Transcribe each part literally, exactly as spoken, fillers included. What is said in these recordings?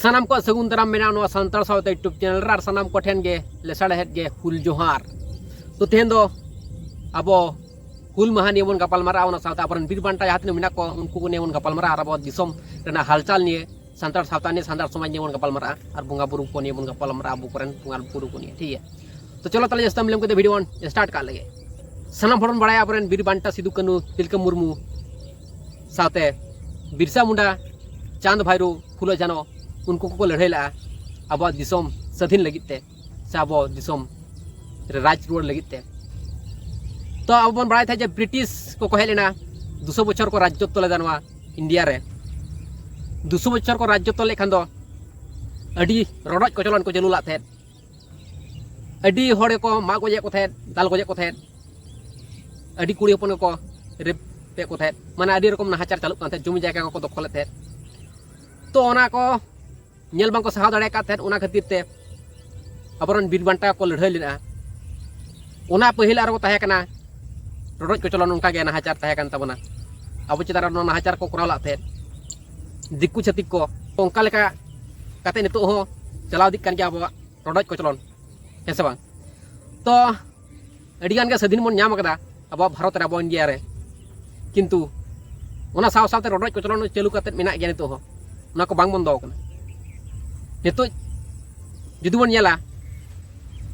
ᱥᱟᱱᱟᱢ ᱠᱚᱣᱟᱜ ᱥᱟᱹᱜᱩᱱ ᱫᱟᱨᱟᱢ ᱢᱮᱱᱟᱜᱼᱟ ᱱᱚᱣᱟ ᱥᱟᱱᱛᱟᱲ ᱥᱟᱶᱛᱟ YouTube ᱪᱮᱱᱮᱞ ᱨᱮ, ᱟᱨ ᱥᱟᱱᱟᱢ ᱠᱚᱴᱷᱮᱱ ᱜᱮ ᱞᱮᱥᱟᱲᱦᱮᱫ ᱜᱮ ᱦᱩᱞ ᱡᱚᱦᱟᱨ᱾ ᱛᱚ ᱛᱮᱦᱮᱧ ᱫᱚ ᱟᱵᱚ ᱦᱩᱞ ᱢᱟᱦᱟ ᱱᱤᱭᱮ ᱵᱚᱱ ᱜᱟᱯᱟᱞ ᱢᱟᱨᱟᱜᱼᱟ, ᱚᱱᱟ ᱥᱟᱶᱛᱮ ᱟᱵᱚᱨᱮᱱ ᱵᱤᱨ ᱵᱟᱱᱴᱟ ᱡᱟᱦᱟᱸ ᱛᱤᱱᱟᱹᱜ ᱢᱮᱱᱟᱜ ᱠᱚᱣᱟ ᱩᱱᱠᱩ ᱠᱚ ᱱᱤᱭᱮ ᱵᱚᱱ ᱜᱟᱯᱟᱞ ᱢᱟᱨᱟᱜᱼᱟ, ᱟᱨ ᱟᱵᱚ ᱫᱤᱥᱚᱢ ᱨᱮᱱᱟᱜ ᱦᱟᱞᱪᱟᱞ ᱱᱤᱭᱮ, ᱥᱟᱱᱛᱟᱲ ᱥᱟᱶᱛᱟ ᱱᱤᱭᱮ, ᱥᱟᱱᱛᱟᱲ ᱥᱚᱢᱟᱡᱽ ᱱᱤᱭᱮ ᱵᱚᱱ ᱜᱟᱯᱟᱞ ᱢᱟᱨᱟᱜᱼᱟ, ᱟᱨ ᱵᱚᱸᱜᱟ ᱵᱩᱨᱩ ᱠᱚ ᱱᱤᱭᱮ ᱵᱚᱱ ᱜᱟᱯᱟᱞ ᱢᱟᱨᱟᱜᱼᱟ, ᱟᱵᱚ ᱠᱚᱨᱮᱱ ᱵᱚᱸᱜᱟ ᱵᱩᱨᱩ ᱠᱚ ᱱᱤᱭᱮ, ᱴᱷᱤᱠ ᱜᱮᱭᱟ? ᱛᱚ ᱪᱚᱞᱚ ᱛᱟᱦᱞᱮ ᱡᱟᱹᱥᱛᱤ ᱵᱟᱝ ᱞᱮᱢ ᱠᱟᱛᱮ ᱵᱷᱤᱰᱤᱭᱳ ᱵᱚᱱ ᱥᱴᱟᱨᱴ ᱠᱟᱜ ᱞᱮᱜᱮ᱾ ᱥᱟᱱᱟᱢ ᱦᱚᱲ ᱵᱚᱱ ᱵᱟᱲᱟᱭᱟ ᱟᱵᱚᱨᱮᱱ ᱵᱤᱨ ᱵᱟᱱᱴᱟ ᱥᱤᱫᱩ ᱠᱟᱹᱱᱩ, ᱛᱤᱞᱠᱟᱹ ᱢᱩᱨᱢᱩ, ᱥᱟᱶᱛᱮ ᱵᱤᱨᱥᱟ ᱢᱩᱱᱰᱟ, ᱪᱟᱸᱫᱽ ᱵᱷᱟᱭᱨᱳ, ᱯᱷᱩᱞᱳ ᱡᱷᱟᱱᱚ, ᱩᱱᱠᱩ ᱠᱚᱠᱚ ᱞᱟᱹᱲᱦᱟᱹᱭ ᱞᱟᱜᱼᱟ ᱟᱵᱚᱣᱟᱜ ᱫᱤᱥᱚᱢ ᱥᱟᱹᱫᱷᱤᱱ ᱞᱟᱹᱜᱤᱫ ᱛᱮ, ᱥᱮ ᱟᱵᱚ ᱫᱤᱥᱚᱢ ᱨᱮ ᱨᱟᱡᱽ ᱨᱩᱣᱟᱹᱲ ᱞᱟᱹᱜᱤᱫ ᱛᱮ᱾ ᱛᱚ ᱟᱵᱚ ᱵᱚᱱ ᱵᱟᱲᱟᱭ ᱛᱟᱦᱮᱸᱫ ᱡᱮ ᱵᱨᱤᱴᱤᱥ ᱠᱚᱠᱚ ᱦᱮᱡ ᱞᱮᱱᱟ ᱫᱩᱥᱚ ᱵᱚᱪᱷᱚᱨ ᱠᱚ ᱨᱟᱡᱽᱡᱚᱛᱛᱚ ᱞᱮᱫᱟ ᱱᱚᱣᱟ ᱤᱱᱰᱤᱭᱟ ᱨᱮ᱾ ᱫᱩᱥᱚ ᱵᱚᱪᱷᱚᱨ ᱠᱚ ᱨᱟᱡᱽᱡᱚᱛᱛᱚ ᱞᱮᱫ ᱠᱷᱟᱱ ᱫᱚ ᱟᱹᱰᱤ ᱨᱚᱰᱚᱡ ᱠᱚᱪᱞᱚᱱ ᱠᱚ ᱪᱟᱹᱞᱩ ᱞᱟᱜ ᱛᱟᱦᱮᱸᱫ᱾ ᱟᱹᱰᱤ ᱦᱚᱲ ᱜᱮᱠᱚ ᱢᱟᱜ ᱜᱚᱡᱮᱫ ᱠᱚ ᱛᱟᱦᱮᱸᱫ, ᱫᱟᱞ ᱜᱚᱡᱮᱫ ᱠᱚ ᱛᱟᱦᱮᱸᱫ, ᱟᱹᱰᱤ ᱠᱩᱲᱤ ᱦᱚᱯᱚᱱ ᱜᱮᱠᱚ ᱨᱮᱯ ᱮᱫ ᱠᱚ ᱛᱟᱦᱮᱸᱫ, ᱢᱟᱱᱮ ᱟᱹᱰᱤ ᱨᱚᱠᱚᱢ ᱱᱟᱦᱟᱪᱟᱨ ᱪᱟᱹᱞᱩᱜ ᱠᱟᱱ ᱛᱟᱦᱮᱸᱫ, ᱡᱚᱢᱤ ᱡᱟᱭᱜᱟ ᱠᱚᱠᱚ ᱫᱚᱠᱷᱚᱞᱮᱫ ᱛᱟᱦᱮᱸᱫ᱾ ᱛᱚ ᱚᱱᱟ ᱠᱚ ᱧᱮᱞ ᱵᱟᱝᱠᱚ ᱥᱟᱦᱟᱣ ᱫᱟᱲᱮ ᱟᱠᱟᱫ ᱛᱟᱦᱮᱸᱫ, ᱚᱱᱟ ᱠᱷᱟᱹᱛᱤᱨ ᱛᱮ ᱟᱵᱚᱨᱮᱱ ᱵᱤᱨ ᱵᱟᱱᱴᱟ ᱠᱚ ᱞᱟᱹᱲᱦᱟᱹᱭ ᱞᱮᱱᱟ᱾ ᱚᱱᱟ ᱯᱟᱹᱦᱤᱞ ᱟᱨᱦᱚᱸ ᱛᱟᱦᱮᱸ ᱠᱟᱱᱟ ᱨᱚᱰᱚᱡ ᱠᱚᱪᱞᱚᱱ, ᱚᱱᱠᱟ ᱜᱮ ᱱᱟᱦᱟᱪᱟᱨ ᱛᱟᱦᱮᱸ ᱠᱟᱱ ᱛᱟᱵᱚᱱᱟ᱾ ᱟᱵᱚ ᱪᱮᱛᱟᱱ ᱨᱮ ᱱᱚᱣᱟ ᱱᱟᱦᱟᱪᱟᱨ ᱠᱚ ᱠᱚᱨᱟᱣ ᱞᱟᱜ ᱛᱟᱦᱮᱸᱫ ᱫᱤᱠᱩ ᱪᱷᱟᱹᱛᱤᱠ ᱠᱚ᱾ ᱚᱱᱠᱟ ᱞᱮᱠᱟ ᱠᱟᱛᱮ ᱱᱤᱛᱚᱜ ᱦᱚᱸ ᱪᱟᱞᱟᱣ ᱤᱫᱤᱜ ᱠᱟᱱ ᱜᱮᱭᱟ ᱟᱵᱚᱣᱟᱜ ᱨᱚᱰᱚᱡ ᱠᱚᱪᱞᱚᱱ, ᱦᱮᱸ ᱥᱮ ᱵᱟᱝ? ᱛᱚ ᱟᱹᱰᱤ ᱜᱟᱱ ᱜᱮ ᱥᱟᱹᱫᱷᱤᱱ ᱵᱚᱱ ᱧᱟᱢ ᱟᱠᱟᱫᱟ ᱟᱵᱚᱣᱟᱜ ᱵᱷᱟᱨᱚᱛ ᱨᱮ, ᱟᱵᱚ ᱤᱱᱰᱤᱭᱟ ᱨᱮ, ᱠᱤᱱᱛᱩ ᱚᱱᱟ ᱥᱟᱶ ᱥᱟᱶᱛᱮ ᱨᱚᱰᱚᱡ ᱠᱚᱪᱞᱚᱱ ᱪᱟᱹᱞᱩ ᱠᱟᱛᱮᱫ ᱢᱮᱱᱟᱜ ᱜᱮᱭᱟ ᱱᱤᱛᱚᱜ ᱦᱚᱸ, ᱚᱱᱟ ᱠᱚ ᱵᱟᱝ ᱵᱚᱱᱫᱚ ᱟᱠᱟᱱᱟ᱾ ᱱᱤᱛᱚᱜ ᱡᱩᱫᱤ ᱵᱚᱱ ᱧᱮᱞᱟ,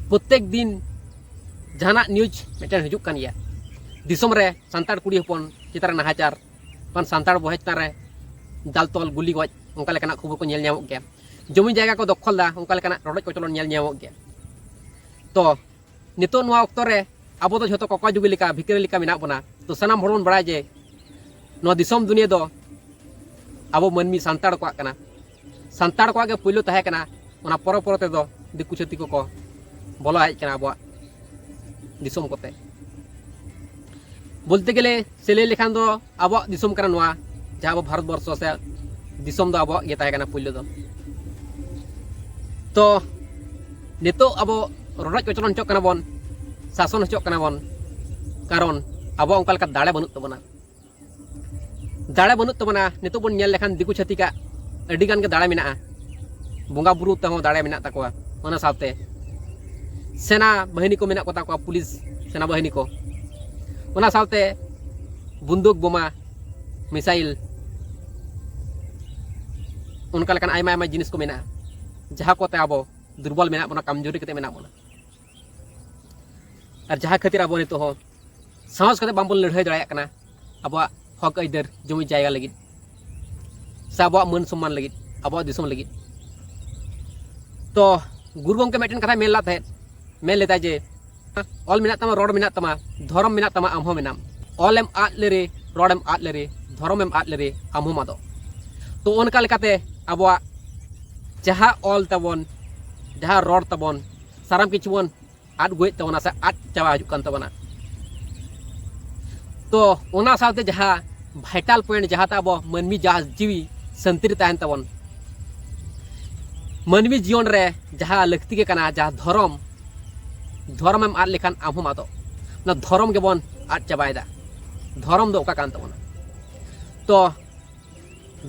ᱯᱨᱚᱛᱮᱠ ᱫᱤᱱ ᱡᱟᱦᱟᱱᱟᱜ ᱱᱤᱭᱩᱡᱽ ᱢᱤᱫᱴᱮᱱ ᱦᱤᱡᱩᱜ ᱠᱟᱱ ᱜᱮᱭᱟ, ᱫᱤᱥᱚᱢ ᱨᱮ ᱥᱟᱱᱛᱟᱲ ᱠᱩᱲᱤ ᱦᱚᱯᱚᱱ ᱪᱮᱛᱟᱱ ᱨᱮ ᱱᱟᱦᱟᱪᱟᱨ, ᱵᱟᱝ ᱥᱟᱱᱛᱟᱲ ᱵᱚᱭᱦᱟ ᱪᱮᱛᱟᱱ ᱨᱮ ᱫᱟᱞ ᱛᱚᱞ, ᱜᱩᱞᱤ ᱜᱚᱡ, ᱚᱱᱠᱟ ᱞᱮᱠᱟᱱᱟᱜ ᱠᱷᱚᱵᱚᱨ ᱠᱚ ᱧᱮᱞ ᱧᱟᱢᱚᱜ ᱜᱮᱭᱟ᱾ ᱡᱚᱢᱤ ᱡᱟᱭᱜᱟ ᱠᱚ ᱫᱚᱠᱷᱚᱞ ᱮᱫᱟ, ᱚᱱᱠᱟ ᱞᱮᱠᱟᱱᱟᱜ ᱨᱚᱰᱚᱡ ᱠᱚᱪᱞᱚᱱ ᱧᱮᱞ ᱧᱟᱢᱚᱜ ᱜᱮᱭᱟ᱾ ᱛᱚ ᱱᱤᱛᱚᱜ ᱱᱚᱣᱟ ᱚᱠᱛᱚ ᱨᱮ ᱟᱵᱚ ᱫᱚ ᱡᱷᱚᱛᱚ ᱠᱚᱠᱚᱭ ᱡᱩᱜᱤ ᱞᱮᱠᱟ, ᱵᱷᱤᱠᱟᱹᱨᱤ ᱞᱮᱠᱟ ᱢᱮᱱᱟᱜ ᱵᱚᱱᱟ᱾ ᱛᱚ ᱥᱟᱱᱟᱢ ᱦᱚᱲ ᱵᱚᱱ ᱵᱟᱲᱟᱭᱟ ᱡᱮ ᱱᱚᱣᱟ ᱫᱤᱥᱚᱢ ᱫᱩᱱᱤᱭᱟᱹ ᱫᱚ ᱟᱵᱚ ᱢᱟᱹᱱᱢᱤ ᱥᱟᱱᱛᱟᱲ ᱠᱚᱣᱟᱜ ᱠᱟᱱᱟ, ᱥᱟᱱᱛᱟᱲ ᱠᱚᱣᱟᱜ ᱜᱮ ᱯᱳᱭᱞᱳ ᱛᱟᱦᱮᱸ ᱠᱟᱱᱟ᱾ ᱚᱱᱟ ᱯᱚᱨᱮ ᱯᱚᱨᱮ ᱛᱮᱫᱚ ᱫᱤᱠᱩ ᱪᱷᱟᱹᱛᱤᱠ ᱠᱚᱠᱚ ᱵᱚᱞᱚ ᱦᱮᱡ ᱠᱟᱱᱟ ᱟᱵᱚᱣᱟᱜ ᱫᱤᱥᱚᱢ ᱠᱚᱛᱮ᱾ ᱵᱚᱞᱛᱮ ᱜᱮᱞᱮ, ᱥᱮ ᱞᱟᱹᱭ ᱞᱮᱠᱷᱟᱱ ᱫᱚ ᱟᱵᱚᱣᱟᱜ ᱫᱤᱥᱚᱢ ᱠᱟᱱᱟ ᱱᱚᱣᱟ, ᱡᱟᱦᱟᱸ ᱟᱵᱚ ᱵᱷᱟᱨᱚᱛ ᱵᱚᱨᱥᱚ ᱥᱮ ᱫᱤᱥᱚᱢ ᱫᱚ ᱟᱵᱚᱣᱟᱜ ᱜᱮ ᱛᱟᱦᱮᱸ ᱠᱟᱱᱟ ᱯᱳᱭᱞᱳ ᱫᱚ᱾ ᱛᱚ ᱱᱤᱛᱚᱜ ᱟᱵᱚ ᱨᱚᱰᱚᱡ ᱠᱚᱪᱞᱚᱱ ᱦᱚᱪᱚᱜ ᱠᱟᱱᱟ ᱵᱚᱱ, ᱥᱟᱥᱚᱱ ᱦᱚᱪᱚᱜ ᱠᱟᱱᱟ ᱵᱚᱱ, ᱠᱟᱨᱚᱱ ᱟᱵᱚᱣᱟᱜ ᱚᱱᱠᱟ ᱞᱮᱠᱟ ᱫᱟᱲᱮ ᱵᱟᱹᱱᱩᱜ ᱛᱟᱵᱚᱱᱟ᱾ ᱫᱟᱲᱮ ᱵᱟᱹᱱᱩᱜ ᱛᱟᱵᱚᱱᱟ᱾ ᱱᱤᱛᱚᱜ ᱵᱚᱱ ᱧᱮᱞ ᱞᱮᱠᱷᱟᱱ ᱫᱤᱠᱩ ᱪᱷᱟᱹᱛᱤᱠᱟᱜ ᱟᱹᱰᱤ ᱜᱟᱱ ᱜᱮ ᱫᱟᱲᱮ ᱢᱮᱱᱟᱜᱼᱟ, ᱵᱚᱸᱜᱟ ᱵᱩᱨᱩ ᱛᱮᱦᱚᱸ ᱫᱟᱲᱮ ᱢᱮᱱᱟᱜ ᱛᱟᱠᱚᱣᱟ᱾ ᱚᱱᱟ ᱥᱟᱶᱛᱮ ᱥᱮᱱᱟ ᱵᱟᱹᱦᱤᱱᱤ ᱠᱚ ᱢᱮᱱᱟᱜ ᱠᱚᱛᱟ ᱠᱚᱣᱟ, ᱯᱩᱞᱤᱥ ᱥᱮᱱᱟ ᱵᱟᱹᱦᱤᱱᱤ ᱠᱚ, ᱚᱱᱟ ᱥᱟᱶᱛᱮ ᱵᱚᱱᱫᱩᱠ, ᱵᱳᱢᱟ, ᱢᱤᱥᱟᱭᱤᱞ, ᱚᱱᱠᱟ ᱞᱮᱠᱟᱱ ᱟᱭᱢᱟ ᱟᱭᱢᱟ ᱡᱤᱱᱤᱥ ᱠᱚ ᱢᱮᱱᱟᱜᱼᱟ, ᱡᱟᱦᱟᱸ ᱠᱚᱛᱮ ᱟᱵᱚ ᱫᱩᱨᱵᱚᱞ ᱢᱮᱱᱟᱜ ᱵᱚᱱᱟ, ᱠᱟᱢᱡᱳᱨᱤ ᱠᱟᱛᱮ ᱢᱮᱱᱟᱜ ᱵᱚᱱᱟ᱾ ᱟᱨ ᱡᱟᱦᱟᱸ ᱠᱷᱟᱹᱛᱤᱨ ᱟᱵᱚ ᱱᱤᱛᱚᱜ ᱦᱚᱸ ᱥᱟᱦᱚᱥ ᱠᱟᱛᱮ ᱵᱟᱝᱵᱚᱱ ᱞᱟᱹᱲᱦᱟᱹᱭ ᱫᱟᱲᱮᱭᱟᱜ ᱠᱟᱱᱟ ᱟᱵᱚᱣᱟᱜ ᱦᱚᱠ ᱟᱹᱭᱫᱟᱹᱨ, ᱡᱩᱢᱤ ᱡᱟᱭᱜᱟ ᱞᱟᱹᱜᱤᱫ, ᱥᱮ ᱟᱵᱚᱣᱟᱜ ᱢᱟᱹᱱ ᱥᱚᱢᱢᱟᱱ ᱞᱟᱹᱜᱤᱫ, ᱟᱵᱚᱣᱟᱜ ᱫᱤᱥᱚᱢ ᱞᱟᱹᱜᱤᱫ᱾ ᱛᱚ ᱜᱩᱨᱩ ᱜᱚᱢᱠᱮ ᱢᱤᱫᱴᱮᱱ ᱠᱟᱛᱷᱟᱭ ᱢᱮᱱ ᱞᱮᱫ ᱛᱟᱦᱮᱸᱫ, ᱢᱮᱱ ᱞᱮᱫᱟᱭ ᱡᱮ, "ᱚᱞ ᱢᱮᱱᱟᱜ ᱛᱟᱢᱟ, ᱨᱚᱲ ᱢᱮᱱᱟᱜ ᱛᱟᱢᱟ, ᱫᱷᱚᱨᱚᱢ ᱢᱮᱱᱟᱜ ᱛᱟᱢᱟ, ᱟᱢ ᱦᱚᱸ ᱢᱮᱱᱟᱢ᱾ ᱚᱞᱮᱢ ᱟᱫ ᱞᱮᱨᱮ, ᱨᱚᱲᱮᱢ ᱟᱫ ᱞᱮᱨᱮ, ᱫᱷᱚᱨᱚᱢᱮᱢ ᱟᱫ ᱞᱮᱨᱮ, ᱟᱢ ᱦᱚᱸᱢ ᱟᱫᱚᱜ᱾" ᱛᱚ ᱚᱱᱠᱟ ᱞᱮᱠᱟᱛᱮ ᱟᱵᱚᱣᱟᱜ ᱡᱟᱦᱟᱸ ᱚᱞ ᱛᱟᱵᱚᱱ, ᱡᱟᱦᱟᱸ ᱨᱚᱲ ᱛᱟᱵᱚᱱ, ᱥᱟᱱᱟᱢ ᱠᱤᱪᱷᱩ ᱵᱚᱱ ᱟᱫ ᱟᱹᱜᱩᱭᱮᱫ ᱛᱟᱵᱚᱱᱟ ᱥᱮ ᱟᱫ ᱪᱟᱵᱟ ᱦᱤᱡᱩᱜ ᱠᱟᱱ ᱛᱟᱵᱚᱱᱟ᱾ ᱛᱚ ᱚᱱᱟ ᱥᱟᱶᱛᱮ ᱡᱟᱦᱟᱸ vital point, ᱡᱟᱦᱟᱸᱛᱮ ᱟᱵᱚ ᱢᱟᱹᱱᱢᱤ ᱡᱟᱦᱟᱸ ᱡᱤᱣᱤ ᱥᱟᱹᱱᱛᱤ ᱨᱮ ᱛᱟᱦᱮᱱ ᱛᱟᱵᱚᱱ, ᱢᱟᱹᱱᱢᱤ ᱡᱤᱭᱚᱱ ᱨᱮ ᱡᱟᱦᱟᱸ ᱞᱟᱹᱠᱛᱤ ᱜᱮ ᱠᱟᱱᱟ, ᱡᱟᱦᱟᱸ ᱫᱷᱚᱨᱚᱢ, ᱫᱷᱚᱨᱚᱢᱮᱢ ᱟᱫ ᱞᱮᱠᱷᱟᱱ ᱟᱢ ᱦᱚᱸᱢ ᱟᱫᱚᱜ᱾ ᱚᱱᱟ ᱫᱷᱚᱨᱚᱢ ᱜᱮᱵᱚᱱ ᱟᱫ ᱪᱟᱵᱟᱭᱮᱫᱟ᱾ ᱫᱷᱚᱨᱚᱢ ᱫᱚ ᱚᱠᱟ ᱠᱟᱱ ᱛᱟᱵᱚᱱᱟ? ᱛᱚ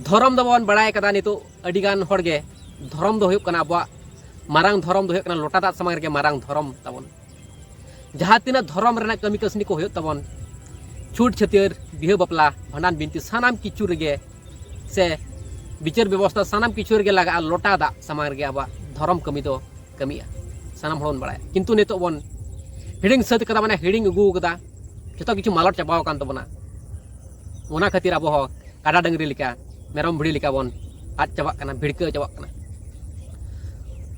ᱫᱷᱚᱨᱚᱢ ᱫᱚᱵᱚᱱ ᱵᱟᱲᱟᱭ ᱠᱟᱫᱟ ᱱᱤᱛᱚᱜ ᱟᱹᱰᱤᱜᱟᱱ ᱦᱚᱲᱜᱮ, ᱫᱷᱚᱨᱚᱢ ᱫᱚ ᱦᱩᱭᱩᱜ ᱠᱟᱱᱟ, ᱟᱵᱚᱣᱟᱜ ᱢᱟᱨᱟᱝ ᱫᱷᱚᱨᱚᱢ ᱫᱚ ᱦᱩᱭᱩᱜ ᱠᱟᱱᱟ ᱞᱚᱴᱟ ᱫᱟᱜ ᱥᱟᱢᱟᱝ ᱨᱮᱜᱮ ᱢᱟᱨᱟᱝ ᱫᱷᱚᱨᱚᱢ ᱛᱟᱵᱚᱱ᱾ ᱡᱟᱦᱟᱸ ᱛᱤᱱᱟᱹᱜ ᱫᱷᱚᱨᱚᱢ ᱨᱮᱱᱟᱜ ᱠᱟᱹᱢᱤ ᱠᱟᱹᱥᱱᱤ ᱠᱚ ᱦᱩᱭᱩᱜ ᱛᱟᱵᱚᱱ, ᱪᱷᱩᱴ ᱪᱷᱟᱹᱴᱭᱟᱹᱨ, ᱵᱤᱦᱟᱹ ᱵᱟᱯᱞᱟ, ᱵᱷᱟᱸᱰᱟᱱ ᱵᱤᱱᱛᱤ, ᱥᱟᱱᱟᱢ ᱠᱤᱪᱷᱩ ᱨᱮᱜᱮ, ᱥᱮ ᱵᱤᱪᱟᱹᱨ ᱵᱮᱵᱚᱥᱛᱷᱟ, ᱥᱟᱱᱟᱢ ᱠᱤᱪᱷᱩ ᱨᱮᱜᱮ ᱞᱟᱜᱟᱜᱼᱟ ᱞᱚᱴᱟ ᱫᱟᱜ ᱥᱟᱢᱟᱝ ᱨᱮᱜᱮ ᱟᱵᱚᱣᱟᱜ ᱫᱷᱚᱨᱚᱢ ᱠᱟᱹᱢᱤ ᱫᱚ ᱠᱟᱹᱢᱤᱜᱼᱟ᱾ ᱥᱟᱱᱟᱢ ᱦᱚᱲ ᱵᱚᱱ ᱵᱟᱲᱟᱭᱟ, ᱠᱤᱱᱛᱩ ᱱᱤᱛᱚᱜ ᱵᱚᱱ ᱦᱤᱲᱤᱧ ᱥᱟᱹᱛ ᱠᱟᱫᱟ, ᱢᱟᱱᱮ ᱦᱤᱲᱤᱧ ᱟᱹᱜᱩ ᱠᱟᱫᱟ, ᱡᱚᱛᱚ ᱠᱤᱪᱷᱩ ᱢᱟᱞᱚᱴ ᱪᱟᱵᱟᱣ ᱟᱠᱟᱱ ᱛᱟᱵᱚᱱᱟ᱾ ᱚᱱᱟ ᱠᱷᱟᱹᱛᱤᱨ ᱟᱵᱚ ᱦᱚᱸ ᱠᱟᱰᱟ ᱰᱟᱹᱝᱨᱤ ᱞᱮᱠᱟ, ᱢᱮᱨᱚᱢ ᱵᱷᱤᱲᱤ ᱞᱮᱠᱟ ᱵᱚᱱ ᱟᱫ ᱪᱟᱵᱟᱜ ᱠᱟᱱᱟ, ᱵᱷᱤᱲᱠᱟᱹᱣ ᱪᱟᱵᱟᱜ ᱠᱟᱱᱟ᱾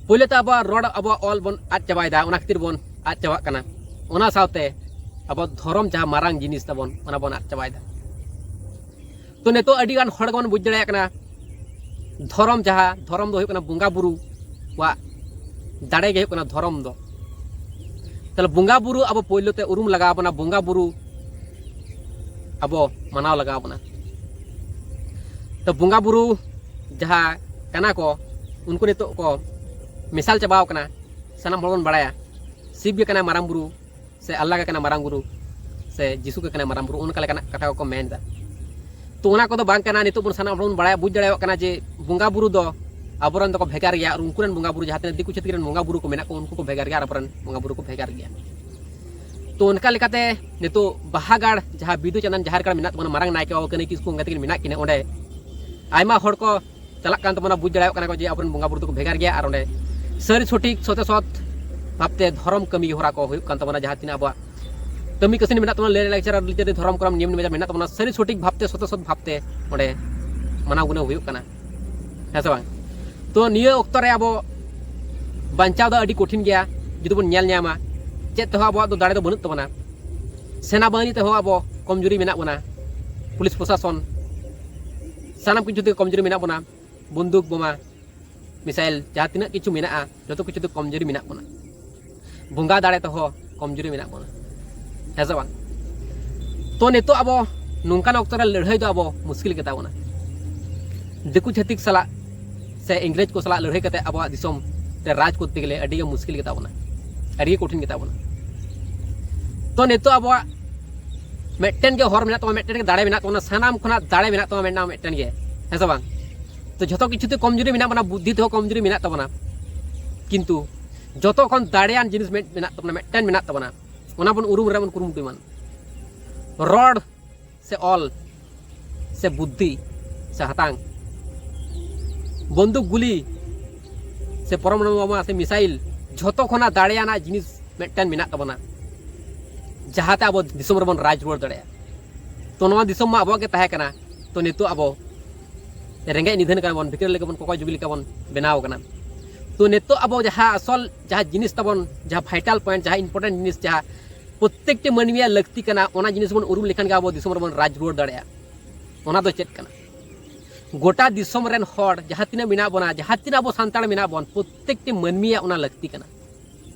ᱯᱳᱭᱞᱳ ᱛᱮ ᱟᱵᱚᱣᱟᱜ ᱨᱚᱲ, ᱟᱵᱚᱣᱟᱜ ᱚᱞ ᱵᱚᱱ ᱟᱫ ᱪᱟᱵᱟᱭᱮᱫᱟ, ᱚᱱᱟ ᱠᱷᱟᱹᱛᱤᱨ ᱵᱚᱱ ᱟᱫ ᱪᱟᱵᱟᱜ ᱠᱟᱱᱟ᱾ ᱚᱱᱟ ᱥᱟᱶᱛᱮ ᱟᱵᱚ ᱫᱷᱚᱨᱚᱢ, ᱡᱟᱦᱟᱸ ᱢᱟᱨᱟᱝ ᱡᱤᱱᱤᱥ ᱛᱟᱵᱚᱱ, ᱚᱱᱟ ᱵᱚᱱ ᱟᱫ ᱪᱟᱵᱟᱭᱮᱫᱟ᱾ ᱛᱚ ᱱᱤᱛᱚᱜ ᱟᱹᱰᱤ ᱜᱟᱱ ᱦᱚᱲ ᱜᱮᱵᱚᱱ ᱵᱩᱡᱽ ᱫᱟᱲᱮᱭᱟᱜ ᱠᱟᱱᱟ, ᱫᱷᱚᱨᱚᱢ, ᱡᱟᱦᱟᱸ ᱫᱷᱚᱨᱚᱢ ᱫᱚ ᱦᱩᱭᱩᱜ ᱠᱟᱱᱟ ᱵᱚᱸᱜᱟ ᱵᱩᱨᱩᱣᱟᱜ ᱫᱟᱲᱮ ᱜᱮ ᱦᱩᱭᱩᱜ ᱠᱟᱱᱟ ᱫᱷᱚᱨᱚᱢ ᱫᱚ᱾ ᱛᱟᱦᱞᱮ ᱵᱚᱸᱜᱟ ᱵᱩᱨᱩ ᱟᱵᱚ ᱯᱳᱭᱞᱳ ᱛᱮ ᱩᱨᱩᱢ ᱞᱟᱜᱟᱣ ᱵᱚᱱᱟ, ᱵᱚᱸᱜᱟ ᱵᱩᱨᱩ ᱟᱵᱚ ᱢᱟᱱᱟᱣ ᱞᱟᱜᱟᱣ ᱵᱚᱱᱟ᱾ ᱛᱚ ᱵᱚᱸᱜᱟ ᱵᱩᱨᱩ ᱡᱟᱦᱟᱸ ᱠᱟᱱᱟ ᱠᱚ, ᱩᱱᱠᱩ ᱱᱤᱛᱚᱜ ᱠᱚ ᱢᱮᱥᱟᱞ ᱪᱟᱵᱟᱣ ᱠᱟᱱᱟ᱾ ᱥᱟᱱᱟᱢ ᱦᱚᱲ ᱵᱚᱱ ᱵᱟᱲᱟᱭᱟ ᱥᱤᱵ ᱜᱮ ᱠᱟᱱᱟᱭ ᱢᱟᱨᱟᱝ ᱵᱩᱨᱩ, ᱥᱮ ᱟᱞᱞᱟ ᱜᱮ ᱠᱟᱱᱟᱭ ᱢᱟᱨᱟᱝ ᱵᱩᱨᱩ, ᱥᱮ ᱡᱤᱥᱩ ᱜᱮ ᱠᱟᱱᱟᱭ ᱢᱟᱨᱟᱝ ᱵᱩᱨᱩ, ᱚᱱᱠᱟ ᱞᱮᱠᱟᱱᱟᱜ ᱠᱟᱛᱷᱟ ᱠᱚᱠᱚ ᱢᱮᱱ ᱮᱫᱟ᱾ ᱛᱚ ᱚᱱᱟ ᱠᱚᱫᱚ ᱵᱟᱝ ᱠᱟᱱᱟ᱾ ᱱᱤᱛᱚᱜ ᱵᱚᱱ ᱥᱟᱱᱟᱢ ᱦᱚᱲ ᱵᱚᱱ ᱵᱟᱲᱟᱭᱟ, ᱵᱩᱡᱽ ᱫᱟᱲᱮᱭᱟᱜ ᱠᱟᱱᱟ ᱡᱮ ᱵᱚᱸᱜᱟ ᱵᱩᱨᱩ ᱫᱚ ᱟᱵᱚᱨᱮᱱ ᱫᱚᱠᱚ ᱵᱷᱮᱜᱟᱨ ᱜᱮᱭᱟ, ᱟᱨ ᱩᱱᱠᱩ ᱨᱮᱱ ᱵᱚᱸᱜᱟ ᱵᱩᱨᱩ, ᱡᱟᱦᱟᱸ ᱛᱤᱱᱟᱹᱜ ᱫᱤᱠᱩ ᱪᱷᱟᱹᱛᱤᱠ ᱨᱮᱱ ᱵᱚᱸᱜᱟ ᱵᱩᱨᱩ ᱠᱚ ᱢᱮᱱᱟᱜ ᱠᱚ, ᱩᱱᱠᱩ ᱠᱚ ᱵᱷᱮᱜᱟᱨ ᱜᱮᱭᱟ, ᱟᱨ ᱟᱵᱚᱨᱮᱱ ᱵᱚᱸᱜᱟ ᱵᱩᱨᱩ ᱠᱚ ᱵᱷᱮᱜᱟᱨ ᱜᱮᱭᱟ᱾ ᱛᱚ ᱚᱱᱠᱟ ᱞᱮᱠᱟᱛᱮ ᱱᱤᱛᱚᱜ ᱵᱟᱦᱟ ᱜᱟᱲ, ᱡᱟᱦᱟᱸ ᱵᱤᱫᱩ ᱪᱟᱸᱫᱟᱱ ᱡᱟᱦᱮᱨ ᱜᱟᱲ ᱢᱮᱱᱟᱜ ᱛᱟᱵᱚᱱᱟ, ᱢᱟᱨᱟᱝ ᱱᱟᱭᱠᱮ ᱵᱟᱵᱟ ᱠᱟᱹᱱᱟᱹᱭ ᱠᱤᱥᱠᱩ ᱚᱱᱠᱟ ᱛᱮᱠᱤᱱ ᱢᱮᱱᱟᱜ ᱠᱤᱱᱟ, ᱚᱸᱰᱮ ᱟᱭᱢᱟ ᱦᱚᱲ ᱠᱚ ᱪᱟᱞᱟᱜ ᱠᱟᱱ ᱛᱟᱵᱚᱱᱟ, ᱵᱩᱡᱽ ᱫᱟᱲᱮᱭᱟᱜ ᱠᱟᱱᱟ ᱠᱚ ᱡᱮ ᱟᱵᱚᱨᱮᱱ ᱵᱚᱸᱜᱟ ᱵᱩᱨᱩ ᱫᱚᱠᱚ ᱵᱷᱮᱜᱟᱨ ᱜᱮᱭᱟ, ᱟᱨ ᱚᱸᱰᱮ ᱥᱟᱹᱨᱤ ᱥᱚᱴᱷᱤᱠ ᱥᱚᱛᱮ ᱥᱚᱛ ᱵᱷᱟᱵᱛᱮ ᱫᱷᱚᱨᱚᱢ ᱠᱟᱹᱢᱤ ᱦᱚᱨᱟ ᱠᱚ ᱦᱩᱭᱩᱜ ᱠᱟᱱ ᱛᱟᱵᱚᱱᱟ, ᱡᱟᱦᱟᱸ ᱛᱤᱱᱟᱹᱜ ᱟᱵᱚᱣᱟᱜ ᱠᱟᱹᱢᱤ ᱠᱟᱹᱥᱱᱤ ᱢᱮᱱᱟᱜ ᱛᱟᱵᱚᱱᱟ, ᱞᱟᱹᱭ ᱞᱟᱠᱪᱟᱨ, ᱟᱹᱨᱤᱪᱟᱹᱞᱤ, ᱫᱷᱚᱨᱚᱢ ᱠᱚᱨᱚᱢ, ᱱᱤᱭᱚᱢ ᱱᱮᱢᱟᱪᱟᱨ ᱢᱮᱱᱟᱜ ᱛᱟᱵᱚᱱᱟ, ᱥᱟᱹᱨᱤ ᱥᱚᱴᱷᱤᱠ ᱵᱷᱟᱵᱛᱮ ᱥᱚᱛᱮ ᱥᱚᱛ ᱵᱷᱟᱵᱛᱮ ᱚᱸᱰᱮ ᱢᱟᱱᱟᱣ ᱜᱩᱱᱟᱹᱣ ᱦᱩᱭᱩᱜ ᱠᱟᱱᱟ, ᱦᱮᱸ ᱥᱮ ᱵᱟᱝ? ᱛᱚ ᱱᱤᱭᱟᱹ ᱚᱠᱛᱚ ᱨᱮ ᱟᱵᱚ ᱵᱟᱧᱪᱟᱣ ᱫᱚ ᱟᱹᱰᱤ ᱠᱚᱴᱷᱤᱱ ᱜᱮᱭᱟ᱾ ᱡᱩᱫᱤ ᱵᱚᱱ ᱧᱮᱞ ᱧᱟᱢᱟ, ᱪᱮᱫ ᱛᱮᱦᱚᱸ ᱟᱵᱚᱣᱟᱜ ᱫᱚ ᱫᱟᱲᱮ ᱫᱚ ᱵᱟᱹᱱᱩᱜ ᱛᱟᱵᱚᱱᱟ, ᱥᱮᱱᱟ ᱵᱟᱦᱤᱱᱤ ᱛᱮᱦᱚᱸ ᱟᱵᱚ ᱠᱚᱢᱡᱩᱨᱤ ᱢᱮᱱᱟᱜ ᱵᱚᱱᱟ, ᱯᱩᱞᱤᱥ ᱯᱨᱚᱥᱟᱥᱚᱱ, ᱥᱟᱱᱟᱢ ᱠᱤᱪᱷᱩ ᱛᱮ ᱠᱚᱢᱡᱩᱨᱤ ᱢᱮᱱᱟᱜ ᱵᱚᱱᱟ, ᱵᱚᱱᱫᱩᱠ, ᱵᱳᱢᱟ, ᱢᱤᱥᱟᱭᱤᱞ, ᱡᱟᱦᱟᱸ ᱛᱤᱱᱟᱹᱜ ᱠᱤᱪᱷᱩ ᱢᱮᱱᱟᱜᱼᱟ, ᱡᱚᱛᱚ ᱠᱤᱪᱷᱩ ᱛᱮ ᱠᱚᱢᱡᱩᱨᱤ ᱢᱮᱱᱟᱜ ᱵᱚᱱᱟ᱾ ᱵᱚᱸᱜᱟ ᱫᱟᱲᱮ ᱛᱮᱦᱚᱸ ᱠᱚᱢᱡᱩᱨᱤ ᱢᱮᱱᱟᱜ ᱵᱚᱱᱟ, ᱦᱮᱸ ᱥᱮ ᱵᱟᱝ? ᱛᱚ ᱱᱤᱛᱚᱜ ᱟᱵᱚ ᱱᱚᱝᱠᱟᱱ ᱚᱠᱛᱚ ᱨᱮ ᱞᱟᱹᱲᱦᱟᱹᱭ ᱫᱚ ᱟᱵᱚ ᱢᱩᱥᱠᱤᱞ ᱜᱮᱛᱟ ᱵᱚᱱᱟ᱾ ᱫᱤᱠᱩ ᱪᱷᱟᱹᱛᱤᱠ ᱥᱟᱞᱟᱜ ᱥᱮ ᱤᱝᱨᱮᱡᱽ ᱠᱚ ᱥᱟᱞᱟᱜ ᱞᱟᱹᱲᱦᱟᱹᱭ ᱠᱟᱛᱮ ᱟᱵᱚᱣᱟᱜ ᱫᱤᱥᱚᱢ ᱨᱮ ᱨᱟᱡᱽ ᱠᱚᱨᱛᱮ ᱜᱮᱞᱮ ᱟᱹᱰᱤ ᱜᱮ ᱢᱩᱥᱠᱤᱞ ᱜᱮᱛᱟ ᱵᱚᱱᱟ, ᱟᱹᱰᱤ ᱜᱮ ᱠᱚᱴᱷᱤᱱ ᱜᱮᱛᱟ ᱵᱚᱱᱟ᱾ ᱛᱚ ᱱᱤᱛᱚᱜ ᱟᱵᱚᱣᱟᱜ ᱢᱤᱫᱴᱮᱱ ᱜᱮ ᱦᱚᱨ ᱢᱮᱱᱟᱜ ᱛᱟᱵᱚᱱᱟ, ᱢᱤᱫᱴᱮᱱ ᱜᱮ ᱫᱟᱲᱮ ᱢᱮᱱᱟᱜ ᱛᱟᱵᱚᱱᱟ, ᱥᱟᱱᱟᱢ ᱠᱷᱚᱱᱟᱜ ᱫᱟᱲᱮ ᱢᱮᱱᱟᱜ ᱛᱟᱵᱚᱱᱟ ᱢᱤᱫᱴᱟᱝ, ᱢᱤᱫᱴᱮᱱ ᱜᱮ, ᱦᱮᱸ ᱥᱮ ᱵᱟᱝ? ᱛᱚ ᱡᱷᱚᱛᱚ ᱠᱤᱪᱷᱩ ᱛᱮ ᱠᱚᱢᱡᱩᱨᱤ ᱢᱮᱱᱟᱜ ᱵᱚᱱᱟ, ᱵᱩᱫᱽᱫᱷᱤ ᱛᱮᱦᱚᱸ ᱠᱚᱢᱡᱩᱨᱤ ᱢᱮᱱᱟᱜ ᱛᱟᱵᱚᱱᱟ, ᱠᱤᱱᱛᱩ ᱡᱚᱛᱚ ᱠᱷᱚᱱ ᱫᱟᱲᱮᱭᱟᱱ ᱡᱤᱱᱤᱥ ᱢᱤᱫ ᱢᱮᱱᱟᱜ ᱛᱟᱵᱚᱱᱟ, ᱢᱤᱫᱴᱮᱱ ᱢᱮᱱᱟᱜ ᱛᱟᱵᱚᱱᱟ, ᱚᱱᱟ ᱵᱚᱱ ᱩᱨᱩᱢ ᱨᱮ ᱵᱚᱱ ᱠᱩᱨᱩᱢᱩᱴᱩᱭ ᱢᱟ᱾ ᱨᱚᱲ ᱥᱮ ᱚᱞ ᱥᱮ ᱵᱩᱫᱽᱫᱷᱤ ᱥᱮ ᱦᱟᱛᱟᱝ, ᱵᱚᱱᱫᱩᱠ ᱜᱩᱞᱤ ᱥᱮ ᱯᱚᱨᱚᱢᱟᱬᱩ ᱵᱳᱢᱟ ᱥᱮ ᱢᱤᱥᱟᱭᱤᱞ, ᱡᱷᱚᱛᱚ ᱠᱷᱚᱱᱟᱜ ᱫᱟᱲᱮᱭᱟᱱᱟᱜ ᱡᱤᱱᱤᱥ ᱢᱤᱫᱴᱮᱱ ᱢᱮᱱᱟᱜ ᱛᱟᱵᱚᱱᱟ, ᱡᱟᱦᱟᱸᱛᱮ ᱟᱵᱚ ᱫᱤᱥᱚᱢ ᱨᱮᱵᱚᱱ ᱨᱟᱡᱽ ᱨᱩᱣᱟᱹᱲ ᱫᱟᱲᱮᱭᱟᱜᱼᱟ᱾ ᱛᱚ ᱱᱚᱣᱟ ᱫᱤᱥᱚᱢ ᱢᱟ ᱟᱵᱚᱣᱟᱜ ᱜᱮ ᱛᱟᱦᱮᱸ ᱠᱟᱱᱟ, ᱛᱚ ᱱᱤᱛᱚᱜ ᱟᱵᱚ ᱨᱮᱸᱜᱮᱡ ᱱᱤᱫᱷᱟᱹᱱ ᱠᱟᱱᱟ ᱵᱚᱱ, ᱵᱷᱤᱠᱟᱹᱨ ᱞᱮᱠᱟ ᱵᱚᱱ, ᱠᱚᱠᱚᱭ ᱡᱩᱜᱤ ᱞᱮᱠᱟ ᱵᱚᱱ ᱵᱮᱱᱟᱣ ᱠᱟᱱᱟ᱾ ᱛᱚ ᱱᱤᱛᱚᱜ ᱟᱵᱚ ᱡᱟᱦᱟᱸ ᱟᱥᱚᱞ ᱡᱟᱦᱟᱸ ᱡᱤᱱᱤᱥ ᱛᱟᱵᱚᱱ, ᱡᱟᱦᱟᱸ vital point, ᱡᱟᱦᱟᱸ important ᱡᱤᱱᱤᱥ, ᱡᱟᱦᱟᱸ ᱯᱨᱚᱛᱮᱠᱴᱤ ᱢᱟᱹᱱᱢᱤᱭᱟᱜ ᱞᱟᱹᱠᱛᱤ ᱠᱟᱱᱟ, ᱚᱱᱟ ᱡᱤᱱᱤᱥ ᱵᱚᱱ ᱩᱨᱩᱢ ᱞᱮᱠᱷᱟᱱ ᱜᱮ ᱟᱵᱚ ᱫᱤᱥᱚᱢ ᱨᱮᱵᱚᱱ ᱨᱟᱡᱽ ᱨᱩᱣᱟᱹᱲ ᱫᱟᱲᱮᱭᱟᱜᱼᱟ᱾ ᱚᱱᱟ ᱫᱚ ᱪᱮᱫ ᱠᱟᱱᱟ? ᱜᱚᱴᱟ ᱫᱤᱥᱚᱢ ᱨᱮᱱ ᱦᱚᱲ ᱡᱟᱦᱟᱸ ᱛᱤᱱᱟᱹᱜ ᱢᱮᱱᱟᱜ ᱵᱚᱱᱟ, ᱡᱟᱦᱟᱸ ᱛᱤᱱᱟᱹᱜ ᱟᱵᱚ ᱥᱟᱱᱛᱟᱲ ᱢᱮᱱᱟᱜ ᱵᱚᱱ, ᱯᱨᱚᱛᱮᱠᱴᱤ ᱢᱟᱹᱱᱢᱤᱭᱟᱜ ᱚᱱᱟ ᱞᱟᱹᱠᱛᱤ ᱠᱟᱱᱟ᱾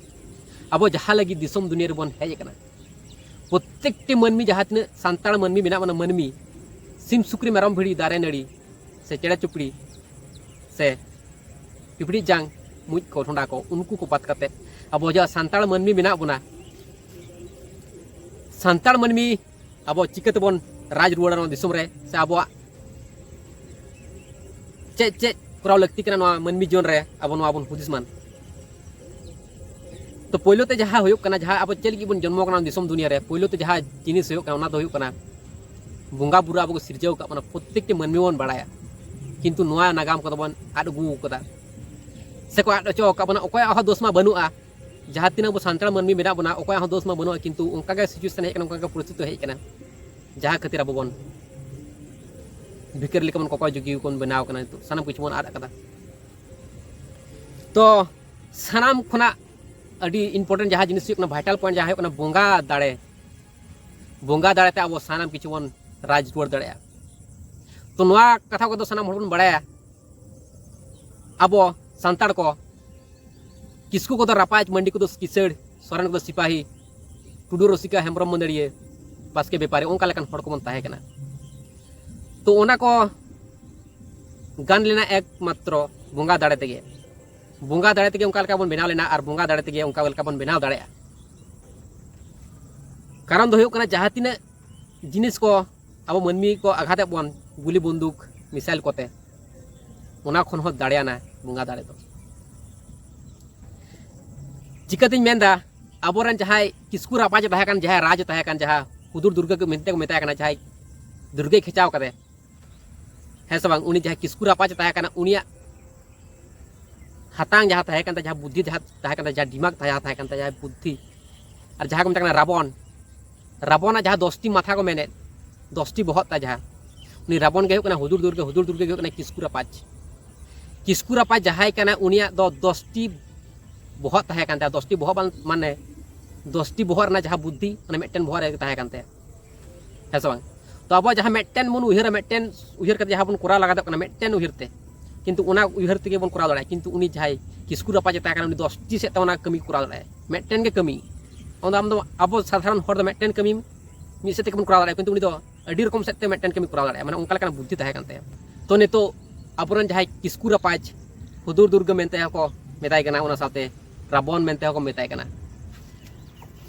ᱟᱵᱚ ᱡᱟᱦᱟᱸ ᱞᱟᱹᱜᱤᱫ ᱫᱤᱥᱚᱢ ᱫᱩᱱᱤᱭᱟᱹ ᱨᱮᱵᱚᱱ ᱦᱮᱡ ᱟᱠᱟᱱᱟ, ᱯᱨᱚᱛᱮᱠᱴᱤ ᱢᱟᱹᱱᱢᱤ, ᱡᱟᱦᱟᱸ ᱛᱤᱱᱟᱹᱜ ᱥᱟᱱᱛᱟᱲ ᱢᱟᱹᱱᱢᱤ ᱢᱮᱱᱟᱜ ᱵᱚᱱᱟ, ᱢᱟᱹᱱᱢᱤ, ᱥᱤᱢ ᱥᱩᱠᱨᱤ ᱢᱮᱨᱚᱢ ᱵᱷᱤᱲᱤ, ᱫᱟᱨᱮ ᱱᱟᱹᱲᱤ ᱥᱮ ᱪᱮᱬᱮ ᱪᱩᱯᱲᱤ ᱥᱮ ᱯᱤᱯᱤᱲᱤ ᱡᱟᱝ, ᱢᱩᱡ ᱠᱚ, ᱰᱷᱚᱸᱰᱟ ᱠᱚ, ᱩᱱᱠᱩ ᱠᱚ ᱵᱟᱫ ᱠᱟᱛᱮ ᱟᱵᱚ ᱡᱟᱦᱟᱸ ᱥᱟᱱᱛᱟᱲ ᱢᱟᱹᱱᱢᱤ ᱢᱮᱱᱟᱜ ᱵᱚᱱᱟ, ᱥᱟᱱᱛᱟᱲ ᱢᱟᱹᱱᱢᱤ ᱟᱵᱚ ᱪᱤᱠᱟᱹ ᱛᱮᱵᱚᱱ ᱨᱟᱡᱽ ᱨᱩᱣᱟᱹᱲᱟ ᱱᱚᱣᱟ ᱫᱤᱥᱚᱢ ᱨᱮ, ᱥᱮ ᱟᱵᱚᱣᱟᱜ ᱪᱮᱫ ᱪᱮᱫ ᱠᱚᱨᱟᱣ ᱞᱟᱹᱠᱛᱤ ᱠᱟᱱᱟ ᱱᱚᱣᱟ ᱢᱟᱹᱱᱢᱤ ᱡᱤᱭᱚᱱ ᱨᱮ, ᱟᱵᱚ ᱱᱚᱣᱟ ᱵᱚᱱ ᱦᱩᱫᱤᱥ ᱢᱟᱱ᱾ ᱛᱚ ᱯᱳᱭᱞᱳ ᱛᱮ ᱡᱟᱦᱟᱸ ᱦᱩᱭᱩᱜ ᱠᱟᱱᱟ, ᱡᱟᱦᱟᱸ ᱟᱵᱚ ᱪᱮᱫ ᱞᱟᱹᱜᱤᱫ ᱵᱚᱱ ᱡᱚᱱᱢᱚ ᱠᱟᱱᱟ ᱫᱤᱥᱚᱢ ᱫᱩᱱᱤᱭᱟᱹ ᱨᱮ, ᱯᱳᱭᱞᱳ ᱛᱮ ᱡᱟᱦᱟᱸ ᱡᱤᱱᱤᱥ ᱦᱩᱭᱩᱜ ᱠᱟᱱᱟ ᱚᱱᱟ ᱫᱚ ᱦᱩᱭᱩᱜ ᱠᱟᱱᱟ ᱵᱚᱸᱜᱟ ᱵᱩᱨᱩ ᱟᱵᱚ ᱠᱚ ᱥᱤᱨᱡᱟᱹᱣ ᱟᱠᱟᱫ ᱵᱚᱱᱟ, ᱯᱨᱚᱛᱮᱠᱴᱤ ᱢᱟᱹᱱᱢᱤ ᱵᱚᱱ ᱵᱟᱲᱟᱭᱟ, ᱠᱤᱱᱛᱩ ᱱᱚᱣᱟ ᱱᱟᱜᱟᱢ ᱠᱚᱫᱚ ᱵᱚᱱ ᱟᱫ ᱟᱹᱜᱩ ᱟᱠᱟᱫᱟ ᱥᱮᱠᱚ ᱟᱫ ᱦᱚᱪᱚ ᱟᱠᱟᱫ ᱵᱚᱱᱟ᱾ ᱚᱠᱚᱭᱟᱜ ᱦᱚᱸ ᱫᱳᱥ ᱢᱟ ᱵᱟᱹᱱᱩᱜᱼᱟ, ᱡᱟᱦᱟᱸ ᱛᱤᱱᱟᱹᱜ ᱟᱵᱚ ᱥᱟᱱᱛᱟᱲ ᱢᱟᱹᱱᱢᱤ ᱢᱮᱱᱟᱜ ᱵᱚᱱᱟ ᱚᱠᱚᱭᱟᱜ ᱦᱚᱸ ᱫᱳᱥ ᱢᱟ ᱵᱟᱹᱱᱩᱜᱼᱟ, ᱠᱤᱱᱛᱩ ᱚᱱᱠᱟ ᱜᱮ ᱥᱤᱪᱩᱭᱮᱥᱚᱱ ᱦᱮᱡ ᱟᱠᱟᱱᱟ, ᱚᱱᱠᱟ ᱜᱮ ᱯᱚᱨᱤᱥᱛᱷᱤᱛᱤ ᱦᱮᱡ ᱟᱠᱟᱱᱟ, ᱡᱟᱦᱟᱸ ᱠᱷᱟᱹᱛᱤᱨ ᱟᱵᱚ ᱵᱚᱱ ᱵᱷᱤᱠᱟᱹᱨ ᱞᱮᱠᱟ ᱵᱚᱱ ᱠᱚᱠᱚᱭ ᱡᱩᱜᱤ ᱵᱚᱱ ᱵᱮᱱᱟᱣ ᱟᱠᱟᱱᱟ, ᱱᱤᱛᱚᱜ ᱥᱟᱱᱟᱢ ᱠᱤᱪᱷᱩ ᱵᱚᱱ ᱟᱫ ᱟᱠᱟᱫᱟ᱾ ᱛᱚ ᱥᱟᱱᱟᱢ ᱠᱷᱚᱱᱟᱜ ᱟᱹᱰᱤ ᱤᱢᱯᱚᱨᱴᱮᱱᱴ ᱡᱟᱦᱟᱸ ᱡᱤᱱᱤᱥ ᱦᱩᱭᱩᱜ ᱠᱟᱱᱟ, ᱵᱷᱟᱭᱴᱟᱞ ᱯᱚᱭᱮᱱᱴ ᱡᱟᱦᱟᱸ ᱦᱩᱭᱩᱜ ᱠᱟᱱᱟ ᱵᱚᱸᱜᱟ ᱫᱟᱲᱮ, ᱵᱚᱸᱜᱟ ᱫᱟᱲᱮ ᱛᱮ ᱟᱵᱚ ᱥᱟᱱᱟᱢ ᱠᱤᱪᱷᱩ ᱵᱚᱱ ᱨᱟᱡᱽ ᱨᱩᱣᱟᱹᱲ ᱫᱟᱲᱮᱭᱟᱜᱼᱟ᱾ ᱛᱚ ᱱᱚᱣᱟ ᱠᱟᱛᱷᱟ ᱠᱚᱫᱚ ᱥᱟᱱᱟᱢ ᱦᱚᱲ ᱵᱚᱱ ᱵᱟᱲᱟᱭᱟ, ᱟᱵᱚ ᱥᱟᱱᱛᱟᱲ ᱠᱚ ᱠᱤᱥᱠᱩ ᱠᱚᱫᱚ ᱨᱟᱯᱟᱡᱽ, ᱢᱟᱹᱱᱰᱤ ᱠᱚᱫᱚ ᱠᱤᱥᱟᱹᱲ, ᱥᱚᱨᱮᱱ ᱠᱚᱫᱚ ᱥᱤᱯᱟᱦᱤ, ᱴᱩᱰᱩ ᱨᱚᱥᱤᱠᱟ, ᱦᱮᱢᱵᱨᱚᱢ ᱢᱟᱹᱫᱟᱹᱲᱤᱭᱟᱹ, ᱵᱟᱥᱠᱮ ᱵᱮᱯᱟᱨᱤ, ᱚᱱᱠᱟ ᱞᱮᱠᱟᱱ ᱦᱚᱲ ᱠᱚᱵᱚᱱ ᱛᱟᱦᱮᱸ ᱠᱟᱱᱟ᱾ ᱛᱚ ᱚᱱᱟ ᱠᱚ ᱜᱟᱱ ᱞᱮᱱᱟ ᱮᱠᱢᱟᱛᱨᱚ ᱵᱚᱸᱜᱟ ᱫᱟᱲᱮ ᱛᱮᱜᱮ᱾ ᱵᱚᱸᱜᱟ ᱫᱟᱲᱮ ᱛᱮᱜᱮ ᱚᱱᱠᱟ ᱞᱮᱠᱟ ᱵᱚᱱ ᱵᱮᱱᱟᱣ ᱞᱮᱱᱟ ᱟᱨ ᱵᱚᱸᱜᱟ ᱫᱟᱲᱮ ᱛᱮᱜᱮ ᱚᱱᱠᱟ ᱞᱮᱠᱟ ᱵᱚᱱ ᱵᱮᱱᱟᱣ ᱫᱟᱲᱮᱭᱟᱜᱼᱟ᱾ ᱠᱟᱨᱚᱱ ᱫᱚ ᱦᱩᱭᱩᱜ ᱠᱟᱱᱟ, ᱡᱟᱦᱟᱸ ᱛᱤᱱᱟᱹᱜ ᱡᱤᱱᱤᱥ ᱠᱚ ᱟᱵᱚ ᱢᱟᱹᱱᱢᱤ ᱠᱚ ᱟᱜᱷᱟᱛᱮᱫ ᱵᱚᱱ, ᱜᱩᱞᱤ ᱵᱚᱱᱫᱩᱠ, ᱢᱤᱥᱟᱭᱤᱞ ᱠᱚᱛᱮ, ᱚᱱᱟ ᱠᱷᱚᱱ ᱦᱚᱸ ᱫᱟᱲᱮᱭᱟᱱᱟ ᱵᱚᱸᱜᱟ ᱫᱟᱲᱮ ᱫᱚ᱾ ᱪᱤᱠᱟᱹᱛᱤᱧ ᱢᱮᱱᱫᱟ, ᱟᱵᱚᱨᱮᱱ ᱡᱟᱦᱟᱸᱭ ᱠᱤᱥᱠᱩ ᱨᱟᱯᱟᱡᱽ ᱮ ᱛᱟᱦᱮᱸ ᱠᱟᱱ, ᱡᱟᱦᱟᱸᱭ ᱨᱟᱡᱽ ᱮ ᱛᱟᱦᱮᱸ ᱠᱟᱱ, ᱡᱟᱦᱟᱸ ᱦᱩᱫᱩᱲ ᱫᱩᱨᱜᱟᱹ ᱠᱚ ᱢᱮᱱᱛᱮ ᱠᱚ ᱢᱮᱛᱟᱭ ᱠᱟᱱᱟ, ᱡᱟᱦᱟᱸᱭ ᱫᱩᱨᱜᱟᱹᱭ ᱠᱷᱮᱪᱟᱣ ᱠᱟᱫᱮ, ᱦᱮᱸ ᱥᱮ ᱵᱟᱝ? ᱩᱱᱤ ᱡᱟᱦᱟᱸᱭ ᱠᱤᱥᱠᱩ ᱨᱟᱯᱟᱡᱽ ᱮ ᱛᱟᱦᱮᱸ ᱠᱟᱱᱟ, ᱩᱱᱤᱭᱟᱜ ᱦᱟᱛᱟᱝ ᱡᱟᱦᱟᱸ ᱛᱟᱦᱮᱸ ᱠᱟᱱ ᱛᱟᱭᱟ, ᱡᱟᱦᱟᱸ ᱵᱩᱫᱽᱫᱷᱤ ᱡᱟᱦᱟᱸ ᱛᱟᱦᱮᱸ ᱠᱟᱱ ᱛᱟᱭᱟ, ᱡᱟᱦᱟᱸ ᱫᱤᱢᱟᱜᱽ ᱛᱟᱦᱮᱸ, ᱛᱟᱦᱮᱸ ᱠᱟᱱ ᱛᱟᱭᱟ, ᱡᱟᱦᱟᱸ ᱵᱩᱫᱽᱫᱷᱤ, ᱟᱨ ᱡᱟᱦᱟᱸ ᱠᱚ ᱢᱮᱛᱟᱜ ᱠᱟᱱᱟ ᱨᱟᱵᱚᱱ, ᱨᱟᱵᱚᱱᱟᱜ ᱡᱟᱦᱟᱸ ᱫᱚᱥᱴᱤ ᱢᱟᱛᱷᱟ ᱠᱚ ᱢᱮᱱᱮᱫ, ᱫᱚᱥᱴᱤ ᱵᱚᱦᱚᱜ ᱛᱟᱭ ᱡᱟᱦᱟᱸ, ᱩᱱᱤ ᱨᱟᱵᱚᱱ ᱜᱮ ᱦᱩᱭᱩᱜ ᱠᱟᱱᱟ ᱦᱩᱫᱩᱲ ᱫᱩᱨᱜᱟᱹ, ᱦᱩᱫᱩᱲ ᱫᱩᱨᱜᱟᱹ ᱜᱮ ᱦᱩᱭᱩᱜ ᱠᱟᱱᱟ ᱠᱤᱥᱠᱩ ᱨᱟᱯᱟᱡᱽ᱾ ᱠᱤᱥᱠᱩ ᱨᱟᱯᱟᱡᱽ ᱡᱟᱦᱟᱸᱭ ᱠᱟᱱᱟ, ᱩᱱᱤᱭᱟᱜ ᱫᱚ ᱫᱚᱥᱴᱤ ᱵᱚᱦᱚᱜ ᱛᱟᱦᱮᱸ ᱠᱟᱱ ᱛᱟᱭᱟ, ᱫᱚᱥᱴᱤ ᱵᱚᱦᱚᱜ ᱵᱟᱝ, ᱢᱟᱱᱮ ᱫᱚᱥᱴᱤ ᱵᱚᱦᱚᱜ ᱨᱮᱱᱟᱜ ᱡᱟᱦᱟᱸ ᱵᱩᱫᱽᱫᱷᱤ, ᱚᱱᱟ ᱢᱤᱫᱴᱮᱱ ᱵᱚᱦᱚᱜ ᱨᱮ ᱛᱟᱦᱮᱸ ᱠᱟᱱ ᱛᱟᱭᱟ, ᱦᱮᱸ ᱥᱮ ᱵᱟᱝ? ᱛᱚ ᱟᱵᱚ ᱡᱟᱦᱟᱸ ᱢᱤᱫᱴᱮᱱ ᱵᱚᱱ ᱩᱭᱦᱟᱹᱨᱟ, ᱢᱤᱫᱴᱮᱱ ᱩᱭᱦᱟᱹᱨ ᱠᱟᱛᱮ ᱡᱟᱦᱟᱸ ᱵᱚᱱ ᱠᱚᱨᱟᱣ ᱞᱟᱜᱟᱫᱚᱜ ᱠᱟᱱᱟ, ᱢᱤᱫᱴᱮᱱ ᱩᱭᱦᱟᱹᱨ ᱛᱮ, ᱠᱤᱱᱛᱩ ᱚᱱᱟ ᱩᱭᱦᱟᱹᱨ ᱛᱮᱜᱮ ᱵᱚᱱ ᱠᱚᱨᱟᱣ ᱫᱟᱲᱮᱭᱟᱜᱼᱟ᱾ ᱠᱤᱱᱛᱩ ᱩᱱᱤ ᱡᱟᱦᱟᱸᱭ ᱠᱤᱥᱠᱩ ᱨᱟᱯᱟᱡᱽ ᱮ ᱛᱟᱦᱮᱸ ᱠᱟᱱᱟ, ᱩᱱᱤ ᱫᱚᱥᱴᱤ ᱥᱮᱫ ᱛᱮ ᱚᱱᱟ ᱠᱟᱹᱢᱤ ᱠᱚᱨᱟᱣ ᱫᱟᱲᱮᱭᱟᱜᱼᱟ, ᱢᱤᱫᱴᱮᱱ ᱜᱮ ᱠᱟᱹᱢᱤ᱾ ᱚᱱᱟ ᱟᱢ ᱫᱚ, ᱟᱵᱚ ᱥᱟᱫᱷᱟᱨᱚᱱ ᱦᱚᱲ ᱫᱚ ᱢᱤᱫᱴᱮᱱ ᱠᱟᱹᱢᱤ ᱢᱤᱫ ᱥᱮᱫ ᱛᱮᱜᱮ ᱵᱚᱱ ᱠᱚᱨᱟᱣ ᱫᱟᱲᱮᱭᱟᱜᱼᱟ, ᱠᱤᱱᱛᱩ ᱩᱱᱤ ᱫᱚ ᱟᱹᱰᱤ ᱨᱚᱠᱚᱢ ᱥᱮᱫ ᱛᱮ ᱢᱤᱫᱴᱮᱱ ᱠᱟᱹᱢᱤ ᱠᱚᱨᱟᱣ ᱫᱟᱲᱮᱭᱟᱜᱼᱟ, ᱢᱟᱱᱮ ᱚᱱᱠᱟ ᱞᱮᱠᱟᱱᱟᱜ ᱵᱩᱫᱽᱫᱷᱤ ᱛᱟᱦᱮᱸ ᱠᱟᱱ ᱛᱟᱭᱟ᱾ ᱛᱚ ᱱᱤᱛᱚᱜ ᱟᱵᱚᱨᱮᱱ ᱡᱟᱦᱟᱸᱭ ᱠᱤᱥᱠᱩ ᱨᱟᱯᱟᱡᱽ, ᱦᱩᱫᱩᱲ ᱫᱩᱨᱜᱟᱹ ᱢᱮᱱᱛᱮ ᱦᱚᱸᱠᱚ ᱢᱮᱛᱟᱭ ᱠᱟᱱᱟ, ᱚᱱᱟ ᱥᱟᱶᱛᱮ ᱨᱟᱵᱚᱱ ᱢᱮᱱᱛᱮ ᱦᱚᱸᱠᱚ ᱢᱮᱛᱟᱭ ᱠᱟᱱᱟ᱾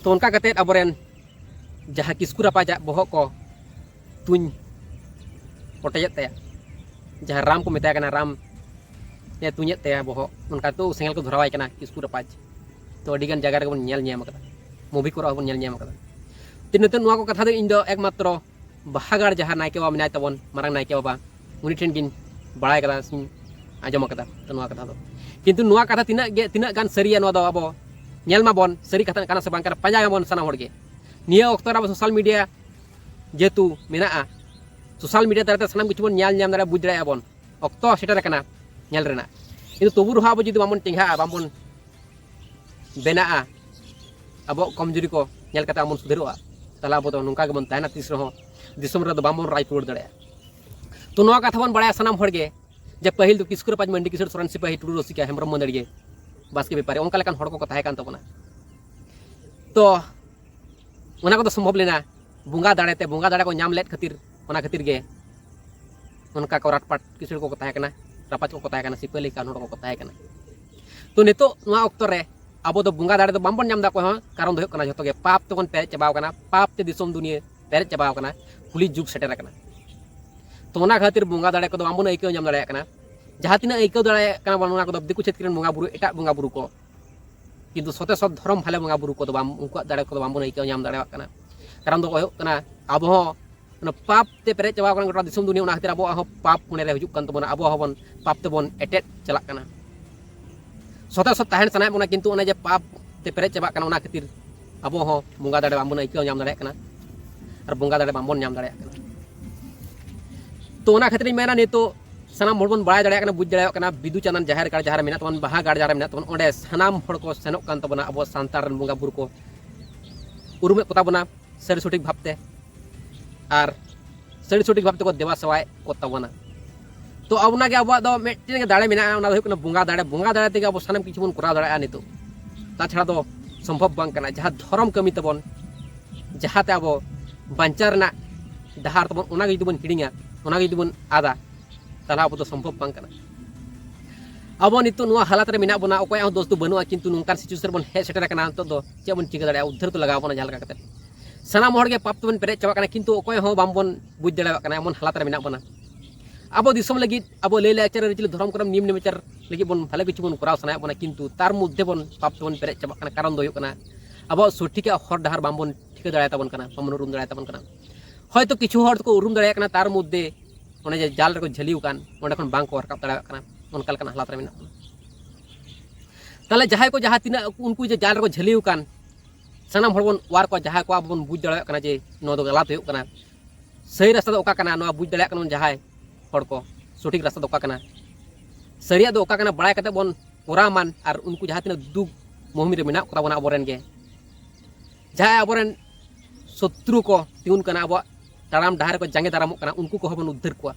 ᱛᱚ ᱚᱱᱠᱟ ᱠᱟᱛᱮᱫ ᱟᱵᱚᱨᱮᱱ ᱡᱟᱦᱟᱸ ᱠᱤᱥᱠᱩ ᱨᱟᱯᱟᱡᱟᱜ ᱵᱚᱦᱚᱜ ᱠᱚ ᱛᱩᱧ ᱚᱴᱮᱡᱮᱫ ᱛᱟᱭᱟ, ᱡᱟᱦᱟᱸ ᱨᱟᱢ ᱠᱚ ᱢᱮᱛᱟᱭ ᱠᱟᱱᱟ, ᱨᱟᱢ ᱮ ᱛᱩᱧᱮᱫ ᱛᱟᱭᱟ ᱵᱚᱦᱚᱜ, ᱚᱱᱠᱟ ᱛᱚ ᱥᱮᱸᱜᱮᱞ ᱠᱚ ᱫᱷᱚᱨᱟᱣᱟᱭ ᱠᱟᱱᱟ ᱠᱤᱥᱠᱩ ᱨᱟᱯᱟᱡᱽ᱾ ᱛᱚ ᱟᱹᱰᱤᱜᱟᱱ ᱡᱟᱭᱜᱟ ᱨᱮᱜᱮ ᱵᱚᱱ ᱧᱮᱞ ᱧᱟᱢ ᱠᱟᱫᱟ, ᱢᱩᱵᱷᱤ ᱠᱚᱨᱮ ᱦᱚᱸᱵᱚᱱ ᱧᱮᱞ ᱧᱟᱢ ᱠᱟᱫᱟ᱾ ᱛᱚ ᱱᱤᱛᱚᱜ ᱱᱚᱣᱟ ᱠᱚ ᱠᱟᱛᱷᱟ ᱫᱚ ᱤᱧ ᱫᱚ ᱮᱠᱢᱟᱛᱨᱚ ᱵᱟᱦᱟᱜᱟᱲ ᱡᱟᱦᱟᱸ ᱱᱟᱭᱠᱮ ᱵᱟᱵᱟ ᱢᱮᱱᱟᱭ ᱛᱟᱵᱚᱱ, ᱢᱟᱨᱟᱝ ᱱᱟᱭᱠᱮ ᱵᱟᱵᱟ, ᱩᱱᱤ ᱴᱷᱮᱱ ᱜᱤᱧ ᱵᱟᱲᱟᱭ ᱠᱟᱫᱟ ᱥᱮᱧ ᱟᱸᱡᱚᱢ ᱠᱟᱫᱟ᱾ ᱛᱚ ᱱᱚᱣᱟ ᱠᱟᱛᱷᱟ ᱫᱚ, ᱠᱤᱱᱛᱩ ᱱᱚᱣᱟ ᱠᱟᱛᱷᱟ ᱛᱤᱱᱟᱹᱜ ᱜᱮ, ᱛᱤᱱᱟᱹᱜ ᱜᱟᱱ ᱥᱟᱹᱨᱤᱭᱟ, ᱱᱚᱣᱟ ᱫᱚ ᱟᱵᱚ ᱧᱮᱞ ᱢᱟᱵᱚᱱ, ᱥᱟᱹᱨᱤ ᱠᱟᱛᱷᱟ ᱠᱟᱱᱟ ᱥᱮ ᱵᱟᱝ ᱠᱟᱱᱟ, ᱯᱟᱸᱡᱟᱭ ᱢᱟᱵᱚᱱ ᱥᱟᱱᱟᱢ ᱦᱚᱲ ᱜᱮ᱾ ᱱᱤᱭᱟᱹ ᱚᱠᱛᱚ ᱨᱮ ᱟᱵᱚ ᱥᱳᱥᱟᱞ ᱢᱤᱰᱤᱭᱟ ᱡᱮᱦᱮᱛᱩ ᱢᱮᱱᱟᱜᱼᱟ, ᱥᱳᱥᱟᱞ ᱢᱤᱰᱤᱭᱟ ᱫᱟᱨᱟᱭ ᱛᱮ ᱥᱟᱱᱟᱢ ᱠᱤᱪᱷᱩ ᱵᱚᱱ ᱧᱮᱞ ᱧᱟᱢ ᱫᱟᱲᱮᱭᱟᱜᱼᱟ, ᱵᱩᱡᱽ ᱫᱟᱲᱮᱭᱟᱜᱼᱟ ᱵᱚᱱ᱾ ᱚᱠᱛᱚ ᱥᱮᱴᱮᱨ ᱟᱠᱟᱱᱟ ᱧᱮᱞ ᱨᱮᱱᱟᱜ, ᱠᱤᱱᱛᱩ ᱛᱚᱵᱩ ᱨᱮᱦᱚᱸ ᱟᱵᱚ ᱡᱩᱫᱤ ᱵᱟᱵᱚᱱ ᱪᱮᱸᱜᱷᱟᱜᱼᱟ, ᱵᱟᱵᱚᱱ ᱵᱮᱱᱟᱜᱼᱟ, ᱟᱵᱚᱣᱟᱜ ᱠᱚᱢᱡᱩᱨᱤ ᱠᱚ ᱧᱮᱞ ᱠᱟᱛᱮ ᱟᱵᱚᱱ ᱥᱩᱫᱷᱟᱹᱨᱚᱜᱼᱟ, ᱛᱟᱦᱚᱞᱮ ᱟᱵᱚ ᱫᱚ ᱱᱚᱝᱠᱟ ᱜᱮᱵᱚᱱ ᱛᱟᱦᱮᱱᱟ, ᱛᱤᱥ ᱨᱮᱦᱚᱸ ᱫᱤᱥᱚᱢ ᱨᱮᱫᱚ ᱵᱟᱵᱚᱱ ᱨᱟᱡᱽ ᱨᱩᱣᱟᱹᱲ ᱫᱟᱲᱮᱭᱟᱜᱼᱟ᱾ ᱛᱚ ᱱᱚᱣᱟ ᱠᱟᱛᱷᱟ ᱵᱚᱱ ᱵᱟᱲᱟᱭᱟ ᱥᱟᱱᱟᱢ ᱦᱚᱲ ᱜᱮ, ᱡᱮ ᱯᱟᱹᱦᱤᱞ ᱫᱚ ᱠᱤᱥᱠᱩ ᱨᱟᱯᱟᱡᱽ, ᱢᱟᱹᱱᱰᱤ ᱠᱤᱥᱟᱹᱬ, ᱥᱚᱨᱮᱱ ᱥᱤᱯᱟᱹᱦᱤ, ᱴᱩᱰᱩ ᱨᱚᱥᱤᱠᱟ, ᱦᱮᱢᱵᱨᱚᱢ ᱢᱟᱹᱫᱟᱹᱲᱤᱭᱟᱹ, ᱵᱟᱥᱠᱮ ᱵᱮᱯᱟᱨᱤ, ᱚᱱᱠᱟ ᱞᱮᱠᱟᱱ ᱦᱚᱲ ᱠᱚᱠᱚ ᱛᱟᱦᱮᱸ ᱠᱟᱱ ᱛᱟᱵᱚᱱᱟ᱾ ᱛᱚ ᱚᱱᱟ ᱠᱚᱫᱚ ᱥᱚᱢᱵᱷᱚᱵ ᱞᱮᱱᱟ ᱵᱚᱸᱜᱟ ᱫᱟᱲᱮ ᱛᱮ, ᱵᱚᱸᱜᱟ ᱫᱟᱲᱮ ᱠᱚ ᱧᱟᱢ ᱞᱮᱫ ᱠᱷᱟᱹᱛᱤᱨ, ᱚᱱᱟ ᱠᱷᱟᱹᱛᱤᱨ ᱜᱮ ᱚᱱᱠᱟ ᱠᱚ ᱨᱟᱴᱯᱟᱴ ᱠᱤᱥᱟᱹᱬ ᱠᱚᱠᱚ ᱛᱟᱦᱮᱸ ᱠᱟᱱᱟ, ᱨᱟᱯᱟᱡᱽ ᱠᱚᱠᱚ ᱛᱟᱦᱮᱸ ᱠᱟᱱᱟ, ᱥᱤᱯᱟᱹᱦᱤ ᱞᱮᱠᱟᱱ ᱦᱚᱲ ᱠᱚᱠᱚ ᱛᱟᱦᱮᱸ ᱠᱟᱱᱟ᱾ ᱛᱚ ᱱᱤᱛᱚᱜ ᱱᱚᱣᱟ ᱚᱠᱛᱚ ᱨᱮ ᱟᱵᱚ ᱫᱚ ᱵᱚᱸᱜᱟ ᱫᱟᱲᱮ ᱫᱚ ᱵᱟᱝᱵᱚᱱ ᱧᱟᱢ ᱮᱫᱟ ᱚᱠᱚᱭ ᱦᱚᱸ, ᱠᱟᱨᱚᱱ ᱫᱚ ᱦᱩᱭᱩᱜ ᱠᱟᱱᱟ ᱡᱷᱚᱛᱚ ᱜᱮ ᱯᱟᱯ ᱛᱮᱵᱚᱱ ᱯᱮᱨᱮᱡ ᱪᱟᱵᱟᱣ ᱠᱟᱱᱟ, ᱯᱟᱯ ᱛᱮ ᱫᱤᱥᱚᱢ ᱫᱩᱱᱤᱭᱟᱹ ᱯᱮᱨᱮᱡ ᱪᱟᱵᱟᱣ ᱠᱟᱱᱟ, ᱠᱩᱞᱤ ᱡᱩᱜᱽ ᱥᱮᱴᱮᱨ ᱟᱠᱟᱱᱟ᱾ ᱛᱚ ᱚᱱᱟ ᱠᱷᱟᱹᱛᱤᱨ ᱵᱚᱸᱜᱟ ᱫᱟᱲᱮ ᱠᱚᱫᱚ ᱵᱟᱝᱵᱚᱱ ᱟᱹᱭᱠᱟᱹᱣ ᱧᱟᱢ ᱫᱟᱲᱮᱭᱟᱜ ᱠᱟᱱᱟ᱾ ᱡᱟᱦᱟᱸ ᱛᱤᱱᱟᱹᱜ ᱟᱹᱭᱠᱟᱹᱣ ᱫᱟᱲᱮᱭᱟᱜ ᱠᱟᱱᱟ ᱵᱚᱱ, ᱚᱱᱟ ᱠᱚᱫᱚ ᱫᱤᱠᱩ ᱪᱷᱟᱹᱛᱤᱠ ᱨᱮᱱ ᱵᱚᱸᱜᱟ ᱵᱩᱨᱩ, ᱮᱴᱟᱜ ᱵᱚᱸᱜᱟ ᱵᱩᱨᱩ ᱠᱚ, ᱠᱤᱱᱛᱩ ᱥᱚᱛᱮ ᱥᱚᱛ ᱫᱷᱚᱨᱚᱢ ᱵᱷᱟᱞᱮ ᱵᱚᱸᱜᱟ ᱵᱩᱨᱩ ᱠᱚᱫᱚ ᱵᱟᱝ, ᱩᱱᱠᱩᱣᱟᱜ ᱫᱟᱲᱮ ᱠᱚᱫᱚ ᱵᱟᱝᱵᱚᱱ ᱟᱹᱭᱠᱟᱹᱣ ᱧᱟᱢ ᱫᱟᱲᱮᱭᱟᱜ ᱠᱟᱱᱟ᱾ ᱠᱟᱨᱚᱱ ᱫᱚ ᱦᱩᱭᱩᱜ ᱠᱟᱱᱟ, ᱟᱵᱚ ᱦᱚᱸ ᱚᱱᱟ ᱯᱟᱯ ᱛᱮ ᱯᱮᱨᱮᱡ ᱪᱟᱵᱟᱣ ᱠᱟᱱᱟ ᱜᱚᱴᱟ ᱫᱤᱥᱚᱢ ᱫᱩᱱᱤᱭᱟᱹ, ᱚᱱᱟ ᱠᱷᱟᱹᱛᱤᱨ ᱟᱵᱚᱣᱟᱜ ᱦᱚᱸ ᱯᱟᱯ ᱢᱚᱱᱮᱨᱮ ᱦᱤᱡᱩᱜ ᱠᱟᱱ ᱛᱟᱵᱚᱱᱟ, ᱟᱵᱚ ᱦᱚᱸᱵᱚᱱ ᱯᱟᱯ ᱛᱮᱵᱚᱱ ᱮᱴᱮᱫ ᱪᱟᱞᱟᱜ ᱠᱟᱱᱟ᱾ ᱥᱚᱛᱮ ᱥᱚᱛ ᱛᱟᱦᱮᱱ ᱥᱟᱱᱟᱭᱮᱫ ᱵᱚᱱᱟ, ᱠᱤᱱᱛᱩ ᱚᱱᱮ ᱡᱮ ᱯᱟᱯ ᱛᱮ ᱯᱮᱨᱮᱡ ᱪᱟᱵᱟᱜ ᱠᱟᱱᱟ, ᱚᱱᱟ ᱠᱷᱟᱹᱛᱤᱨ ᱟᱵᱚ ᱦᱚᱸ ᱵᱚᱸᱜᱟ ᱫᱟᱲᱮ ᱵᱟᱝᱵᱚᱱ ᱟᱹᱭᱠᱟᱹᱣ ᱧᱟᱢ ᱫᱟᱲᱮᱭᱟᱜ ᱠᱟᱱᱟ ᱟᱨ ᱵᱚᱸᱜᱟ ᱫᱟᱲᱮ ᱵᱟᱝᱵᱚᱱ ᱧᱟᱢ ᱫᱟᱲᱮᱭᱟᱜ ᱠᱟᱱᱟ᱾ ᱛᱚ ᱚᱱᱟ ᱠᱷᱟᱹᱛᱤᱨ ᱤᱧ ᱢᱮᱱᱟ, ᱱᱤᱛᱚᱜ ᱥᱟᱱᱟᱢ ᱦᱚᱲ ᱵᱚᱱ ᱵᱟᱲᱟᱭ ᱫᱟᱲᱮᱭᱟᱜ ᱠᱟᱱᱟ, ᱵᱩᱡᱽ ᱫᱟᱲᱮᱭᱟᱜ ᱠᱟᱱᱟ, ᱵᱤᱫᱩ ᱪᱟᱸᱫᱟᱱ ᱡᱟᱦᱮᱨ ᱜᱟᱲ ᱡᱟᱦᱟᱸ ᱨᱮ ᱢᱮᱱᱟᱜ ᱛᱟᱵᱚᱱ, ᱵᱟᱦᱟ ᱜᱟᱲ ᱡᱟᱦᱟᱸ ᱨᱮ ᱢᱮᱱᱟᱜ ᱛᱟᱵᱚᱱ, ᱚᱸᱰᱮ ᱥᱟᱱᱟᱢ ᱦᱚᱲ ᱠᱚ ᱥᱮᱱᱚᱜ ᱠᱟᱱ ᱛᱟᱵᱚᱱᱟ, ᱟᱵᱚ ᱥᱟᱱᱛᱟᱲ ᱨᱮᱱ ᱵᱚᱸᱜᱟ ᱵᱩᱨᱩ ᱠᱚ ᱩᱨᱩᱢᱮᱫ ᱠᱚᱛᱟ ᱵᱚᱱᱟ ᱥᱟᱹᱨᱤ ᱥᱚᱴᱷᱤᱠ ᱵᱷᱟᱵᱽᱛᱮ, ᱟᱨ ᱥᱟᱹᱨᱤ ᱥᱚᱴᱷᱤᱠ ᱵᱷᱟᱵᱽ ᱛᱮᱠᱚ ᱫᱮᱵᱟ ᱥᱮᱵᱟᱭᱮᱫ ᱠᱚ ᱛᱟᱵᱚᱱᱟ᱾ ᱛᱚ ᱚᱱᱟᱜᱮ ᱟᱵᱚᱣᱟᱜ ᱫᱚ ᱢᱤᱫᱴᱮᱱ ᱜᱮ ᱫᱟᱲᱮ ᱢᱮᱱᱟᱜᱼᱟ, ᱚᱱᱟ ᱫᱚ ᱦᱩᱭᱩᱜ ᱠᱟᱱᱟ ᱵᱚᱸᱜᱟ ᱫᱟᱲᱮ᱾ ᱵᱚᱸᱜᱟ ᱫᱟᱲᱮ ᱛᱮᱜᱮ ᱟᱵᱚ ᱥᱟᱱᱟᱢ ᱠᱤᱪᱷᱩ ᱵᱚᱱ ᱠᱚᱨᱟᱣ ᱫᱟᱲᱮᱭᱟᱜᱼᱟ ᱱᱤᱛᱚᱜ, ᱛᱟᱪᱷᱟᱲᱟ ᱫᱚ ᱥᱚᱢᱵᱷᱚᱵ ᱵᱟᱝ ᱠᱟᱱᱟ᱾ ᱡᱟᱦᱟᱸ ᱫᱷᱚᱨᱚᱢ ᱠᱟᱹᱢᱤ ᱛᱟᱵᱚᱱ, ᱡᱟᱦᱟᱸᱛᱮ ᱟᱵᱚ ᱵᱟᱧᱪᱟᱣ ᱨᱮᱱᱟᱜ ᱰᱟᱦᱟᱨ ᱛᱟᱵᱚᱱ, ᱚᱱᱟᱜᱮ ᱡᱩᱫᱤ ᱵᱚᱱ ᱦᱤᱲᱤᱧᱟ, ᱚᱱᱟᱜᱮ ᱡᱩᱫᱤ ᱵᱚᱱ ᱟᱫᱟ, ᱛᱟᱦᱚᱞᱮ ᱟᱵᱚ ᱫᱚ ᱥᱚᱢᱵᱷᱚᱵ ᱵᱟᱝ ᱠᱟᱱᱟ᱾ ᱟᱵᱚ ᱱᱤᱛᱚᱜ ᱱᱚᱣᱟ ᱦᱟᱞᱟᱛ ᱨᱮ ᱢᱮᱱᱟᱜ ᱵᱚᱱᱟ, ᱚᱠᱚᱭᱟᱜ ᱦᱚᱸ ᱫᱳᱥ ᱫᱚ ᱵᱟᱹᱱᱩᱜᱼᱟ, ᱠᱤᱱᱛᱩ ᱱᱚᱝᱠᱟᱱ ᱥᱤᱪᱩᱭᱮᱥᱚᱱ ᱨᱮᱵᱚᱱ ᱦᱮᱡ ᱥᱮᱴᱮᱨ ᱟᱠᱟᱱᱟ, ᱱᱤᱛᱚᱜ ᱫᱚ ᱪᱮᱫ ᱵᱚᱱ ᱪᱤᱠᱟᱹ ᱫᱟᱲᱮᱭᱟᱜᱼᱟ? ᱩᱫᱽᱫᱷᱟᱹᱨ ᱫᱚ ᱞᱟᱜᱟᱣ ᱵᱚᱱᱟ ᱡᱟᱦᱟᱸ ᱞᱮᱠᱟ ᱠᱟᱛᱮ᱾ ᱥᱟᱱᱟᱢ ᱦᱚᱲ ᱜᱮ ᱯᱟᱯ ᱛᱮᱵᱚᱱ ᱯᱮᱨᱮᱡ ᱪᱟᱵᱟᱜ ᱠᱟᱱᱟ, ᱠᱤᱱᱛᱩ ᱚᱠᱚᱭ ᱦᱚᱸ ᱵᱟᱝᱵᱚᱱ ᱵᱩᱡᱽ ᱫᱟᱲᱮᱭᱟᱜ ᱠᱟᱱᱟ, ᱮᱢᱚᱱ ᱦᱟᱞᱟᱛ ᱨᱮ ᱢᱮᱱᱟᱜ ᱵᱚᱱᱟ᱾ ᱟᱵᱚ ᱫᱤᱥᱚᱢ ᱞᱟᱹᱜᱤᱫ, ᱟᱵᱚ ᱞᱟᱹᱭ ᱞᱟᱠᱪᱟᱨ, ᱟᱹᱨᱤᱪᱟᱹᱞᱤ, ᱫᱷᱚᱨᱚᱢ, ᱠᱚᱨᱚᱢ, ᱱᱤᱭᱚᱢ ᱱᱮᱢᱟᱪᱟᱨ ᱞᱟᱹᱜᱤᱫ ᱵᱚᱱ ᱵᱷᱟᱞᱮ ᱠᱤᱪᱷᱩ ᱵᱚᱱ ᱠᱚᱨᱟᱣ ᱥᱟᱱᱟᱭᱮᱫ ᱵᱚᱱᱟ, ᱠᱤᱱᱛᱩ ᱛᱟᱨ ᱢᱚᱫᱽᱫᱷᱮ ᱵᱚᱱ ᱯᱟᱯ ᱛᱮᱵᱚᱱ ᱯᱮᱨᱮᱡ ᱪᱟᱵᱟᱜ ᱠᱟᱱᱟ᱾ ᱠᱟᱨᱚᱱ ᱫᱚ ᱦᱩᱭᱩᱜ ᱠᱟᱱᱟ ᱟᱵᱚᱣᱟᱜ ᱥᱚᱴᱷᱤᱠᱟᱜ ᱦᱚᱨ ᱰᱟᱦᱟᱨ ᱵᱟᱝᱵᱚᱱ ᱴᱷᱤᱠᱟᱹ ᱫᱟᱲᱮᱭᱟᱛᱟᱵᱚᱱ ᱠᱟᱱᱟ, ᱵᱟᱵᱚᱱ ᱩᱨᱩᱢ ᱫᱟᱲᱮᱭᱟᱛᱟᱵᱚᱱ ᱠᱟᱱᱟ᱾ ᱦᱚᱭᱛᱳ ᱠᱤᱪᱷᱩ ᱦᱚᱲ ᱫᱚᱠᱚ ᱩᱨᱩᱢ ᱫᱟᱲᱮᱭᱟᱜ ᱠᱟᱱᱟ, ᱛᱟᱨ ᱢᱚᱫᱽᱫᱷᱮ ᱚᱱᱮ ᱡᱮ ᱡᱟᱞ ᱨᱮᱠᱚ ᱡᱷᱟᱹᱞᱤ ᱟᱠᱟᱱ, ᱚᱸᱰᱮ ᱠᱷᱚᱱ ᱵᱟᱝ ᱠᱚ ᱨᱟᱠᱟᱵ ᱫᱟᱲᱮᱭᱟᱜ ᱠᱟᱱᱟ, ᱚᱱᱠᱟ ᱞᱮᱠᱟᱱ ᱦᱟᱞᱟᱛ ᱨᱮ ᱢᱮᱱᱟᱜ ᱵᱚᱱᱟ᱾ ᱛᱟᱦᱚᱞᱮ ᱡᱟᱦᱟᱸᱭ ᱠᱚ, ᱡᱟᱦᱟᱸ ᱛᱤᱱᱟᱹᱜ ᱩᱱᱠᱩ ᱡᱮ ᱡᱟᱞ ᱨᱮᱠᱚ ᱡᱷᱟᱹᱞᱤ ᱟᱠᱟᱱ, ᱥᱟᱱᱟᱢ ᱦᱚᱲ ᱵᱚᱱ ᱚᱣᱟᱨ ᱠᱚᱣᱟ, ᱡᱟᱦᱟᱸᱭ ᱠᱚ ᱟᱵᱚ ᱵᱚᱱ ᱵᱩᱡᱽ ᱫᱟᱲᱮᱭᱟᱜ ᱠᱟᱱᱟ ᱡᱮ ᱱᱚᱣᱟ ᱫᱚ ᱜᱟᱞᱟᱛ ᱦᱩᱭᱩᱜ ᱠᱟᱱᱟ, ᱥᱟᱹᱦᱤ ᱨᱟᱥᱛᱟ ᱫᱚ ᱚᱠᱟ ᱠᱟᱱᱟ, ᱱᱚᱣᱟ ᱵᱩᱡᱽ ᱫᱟᱲᱮᱭᱟᱜ ᱠᱟᱱᱟ ᱵᱚᱱ ᱡᱟᱦᱟᱸᱭ ᱦᱚᱲ ᱠᱚ, ᱥᱚᱴᱷᱤᱠ ᱨᱟᱥᱛᱟ ᱫᱚ ᱚᱠᱟ ᱠᱟᱱᱟ, ᱥᱟᱹᱨᱤᱭᱟᱜ ᱫᱚ ᱚᱠᱟ ᱠᱟᱱᱟ, ᱵᱟᱲᱟᱭ ᱠᱟᱛᱮ ᱵᱚᱱ ᱠᱚᱨᱟᱣ ᱢᱟᱱ᱾ ᱟᱨ ᱩᱱᱠᱩ ᱡᱟᱦᱟᱸ ᱛᱤᱱᱟᱹᱜ ᱫᱩᱠ ᱢᱩᱦᱤᱢ ᱨᱮ ᱢᱮᱱᱟᱜ ᱠᱚᱛᱟ ᱵᱚᱱᱟ ᱟᱵᱚᱨᱮᱱ ᱜᱮ, ᱡᱟᱦᱟᱸᱭ ᱟᱵᱚᱨᱮᱱ ᱥᱚᱛᱨᱩ ᱠᱚ ᱛᱤᱸᱜᱩᱱ ᱠᱟᱱᱟ, ᱟᱵᱚᱣᱟᱜ ᱛᱟᱲᱟᱢ ᱰᱟᱦᱟᱨ ᱨᱮᱠᱚ ᱡᱟᱸᱜᱮ ᱫᱟᱨᱟᱢᱚᱜ ᱠᱟᱱᱟ, ᱩᱱᱠᱩ ᱠᱚᱦᱚᱸ ᱵᱚᱱ ᱩᱫᱽᱫᱷᱟᱹᱨ ᱠᱚᱣᱟ᱾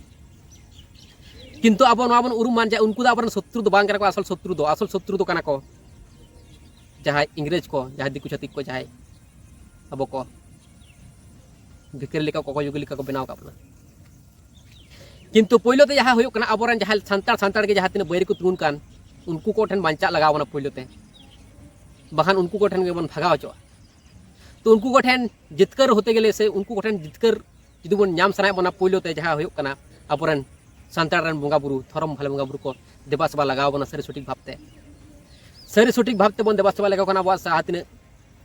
ᱠᱤᱱᱛᱩ ᱟᱵᱚ ᱱᱚᱣᱟ ᱵᱚᱱ ᱩᱨᱩᱢ ᱢᱟᱱ ᱡᱮ ᱩᱱᱠᱩ ᱫᱚ ᱟᱵᱚᱨᱮᱱ ᱥᱚᱛᱨᱩ ᱫᱚ ᱵᱟᱝ ᱠᱟᱱᱟ ᱠᱚ, ᱟᱥᱚᱞ ᱥᱚᱛᱨᱩ ᱫᱚ, ᱟᱥᱚᱞ ᱥᱚᱛᱨᱩ ᱫᱚ ᱠᱟᱱᱟ ᱠᱚ ᱡᱟᱦᱟᱸᱭ ᱤᱝᱨᱮᱡᱽ ᱠᱚ, ᱡᱟᱦᱟᱸᱭ ᱫᱤᱠᱩ ᱪᱷᱟᱹᱛᱤᱠ ᱠᱚ, ᱡᱟᱦᱟᱸᱭ ᱟᱵᱚ ᱠᱚ ᱵᱷᱤᱠᱟᱹᱨᱤ ᱞᱮᱠᱟ, ᱠᱚᱠᱚᱭ ᱡᱩᱜᱤ ᱞᱮᱠᱟ ᱠᱚ ᱵᱮᱱᱟᱣ ᱟᱠᱟᱫ ᱵᱚᱱᱟ᱾ ᱠᱤᱱᱛᱩ ᱯᱳᱭᱞᱳ ᱛᱮ ᱡᱟᱦᱟᱸ ᱦᱩᱭᱩᱜ ᱠᱟᱱᱟ, ᱟᱵᱚᱨᱮᱱ ᱡᱟᱦᱟᱸᱭ ᱥᱟᱱᱛᱟᱲ, ᱥᱟᱱᱛᱟᱲ ᱜᱮ ᱡᱟᱦᱟᱸ ᱛᱤᱱᱟᱹᱜ ᱵᱟᱹᱭᱨᱤ ᱠᱚ ᱛᱤᱸᱜᱩᱱ ᱠᱟᱱ, ᱩᱱᱠᱩ ᱠᱚᱴᱷᱮᱱ ᱵᱟᱧᱪᱟᱜ ᱞᱟᱜᱟᱣ ᱵᱚᱱᱟ ᱯᱳᱭᱞᱳ ᱛᱮ, ᱵᱟᱠᱷᱟᱱ ᱩᱱᱠᱩ ᱠᱚᱴᱷᱮᱱ ᱜᱮᱵᱚᱱ ᱵᱷᱟᱜᱟᱣ ᱦᱚᱪᱚᱜᱼᱟ᱾ ᱛᱚ ᱩᱱᱠᱩ ᱠᱚᱴᱷᱮᱱ ᱡᱤᱛᱠᱟᱹᱨ ᱦᱚᱛᱮ ᱜᱮᱞᱮ ᱥᱮ ᱩᱱᱠᱩ ᱠᱚᱴᱷᱮᱱ ᱡᱤᱛᱠᱟᱹᱨ ᱡᱩᱫᱤ ᱵᱚᱱ ᱧᱟᱢ ᱥᱟᱱᱟᱭᱮᱫ ᱵᱚᱱᱟ, ᱯᱳᱭᱞᱳ ᱛᱮ ᱡᱟᱦᱟᱸ ᱦᱩᱭᱩᱜ ᱠᱟᱱᱟ ᱟᱵᱚᱨᱮᱱ ᱥᱟᱱᱛᱟᱲ ᱨᱮᱱ ᱵᱚᱸᱜᱟ ᱵᱩᱨᱩ, ᱫᱷᱚᱨᱚᱢ ᱵᱷᱟᱞᱮ ᱵᱚᱸᱜᱟ ᱵᱩᱨᱩ ᱠᱚ ᱫᱮᱵᱟ ᱥᱮᱵᱟ ᱞᱟᱜᱟᱣ ᱵᱚᱱᱟ ᱥᱟᱹᱨᱤ ᱥᱚᱴᱷᱤᱠ ᱵᱷᱟᱵᱽᱛᱮ᱾ ᱥᱟᱹᱨᱤ ᱥᱚᱴᱷᱤᱠ ᱵᱷᱟᱵᱽ ᱛᱮᱵᱚᱱ ᱫᱮᱵᱟ ᱥᱮᱵᱟ ᱞᱮᱠᱚ ᱠᱷᱟᱱ ᱟᱵᱚᱣᱟᱜ ᱡᱟᱦᱟᱸ ᱛᱤᱱᱟᱹᱜ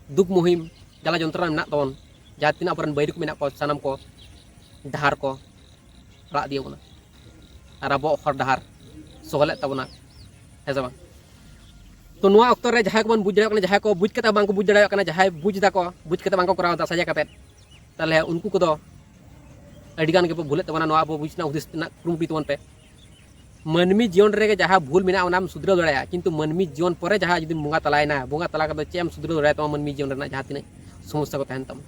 ᱫᱩᱠ ᱢᱩᱦᱤᱢ, ᱡᱟᱞᱟ ᱡᱚᱱᱛᱨᱚᱱᱟ ᱢᱮᱱᱟᱜ ᱛᱟᱵᱚᱱ, ᱡᱟᱦᱟᱸ ᱛᱤᱱᱟᱹᱜ ᱟᱵᱚᱨᱮᱱ ᱵᱟᱹᱭᱨᱤ ᱠᱚ ᱢᱮᱱᱟᱜ ᱠᱚᱣᱟ, ᱥᱟᱱᱟᱢ ᱠᱚ ᱰᱟᱦᱟᱨ ᱠᱚ ᱟᱲᱟᱜ ᱤᱫᱤ ᱟᱵᱚᱱᱟ ᱟᱨ ᱟᱵᱚᱣᱟᱜ ᱦᱚᱨ ᱰᱟᱦᱟᱨ ᱥᱚᱦᱞᱮᱫ ᱛᱟᱵᱚᱱᱟ, ᱦᱮᱸ ᱥᱮ ᱵᱟᱝ? ᱛᱚ ᱱᱚᱣᱟ ᱚᱠᱛᱚ ᱨᱮ ᱡᱟᱦᱟᱸᱭ ᱠᱚᱵᱚᱱ ᱵᱩᱡᱽ ᱫᱟᱲᱮᱭᱟᱜ ᱠᱟᱱᱟ, ᱡᱟᱦᱟᱸᱭ ᱠᱚ ᱵᱩᱡᱽ ᱠᱟᱛᱮ ᱵᱟᱝᱠᱚ ᱵᱩᱡᱽ ᱫᱟᱲᱮᱭᱟᱜ ᱠᱟᱱᱟ, ᱡᱟᱦᱟᱸᱭ ᱵᱩᱡᱽ ᱫᱟᱠᱚ, ᱵᱩᱡᱽ ᱠᱟᱛᱮ ᱵᱟᱝᱠᱚ ᱠᱚᱨᱟᱣ ᱮᱫᱟ ᱥᱟᱡᱟ ᱠᱟᱛᱮ, ᱛᱟᱦᱚᱞᱮ ᱩᱱᱠᱩ ᱠᱚᱫᱚ ᱟᱹᱰᱤ ᱜᱟᱱ ᱜᱮᱵᱚ ᱵᱷᱩᱞᱮᱫ ᱛᱟᱵᱚᱱᱟ᱾ ᱱᱚᱣᱟ ᱟᱵᱚ ᱵᱩᱡᱽ ᱨᱮᱱᱟᱜ ᱦᱩᱫᱤᱥ ᱨᱮᱱᱟᱜ ᱠᱩᱨᱩᱢᱩᱴᱩᱭ ᱛᱟᱵᱚᱱ ᱯᱮ᱾ ᱢᱟᱹᱱᱢᱤ ᱡᱤᱭᱚᱱ ᱨᱮᱜᱮ ᱡᱟᱦᱟᱸ ᱵᱷᱩᱞ ᱢᱮᱱᱟᱜᱼᱟ, ᱚᱱᱟᱢ ᱥᱩᱫᱷᱨᱟᱹᱣ ᱫᱟᱲᱮᱭᱟᱜᱼᱟ, ᱠᱤᱱᱛᱩ ᱢᱟᱹᱱᱢᱤ ᱡᱤᱭᱚᱱ ᱯᱚᱨᱮ ᱡᱟᱦᱟᱸ ᱡᱩᱫᱤᱢ ᱵᱚᱸᱜᱟ ᱛᱟᱞᱟᱭᱮᱱᱟ, ᱵᱚᱸᱜᱟ ᱛᱟᱞᱟ ᱠᱟᱛᱮ ᱪᱮᱫ ᱮᱢ ᱥᱩᱫᱷᱨᱟᱹᱣ ᱫᱟᱲᱮᱭᱟᱜ ᱛᱟᱢᱟ ᱢᱟᱹᱱᱢᱤ ᱡᱤᱭᱚᱱ ᱨᱮᱱᱟᱜ ᱡᱟᱦᱟᱸ ᱛᱤᱱᱟᱹᱜ ᱥᱚᱢᱚᱥᱥᱟ ᱠᱚ ᱛᱟᱦᱮᱱ ᱛᱟᱢᱟ?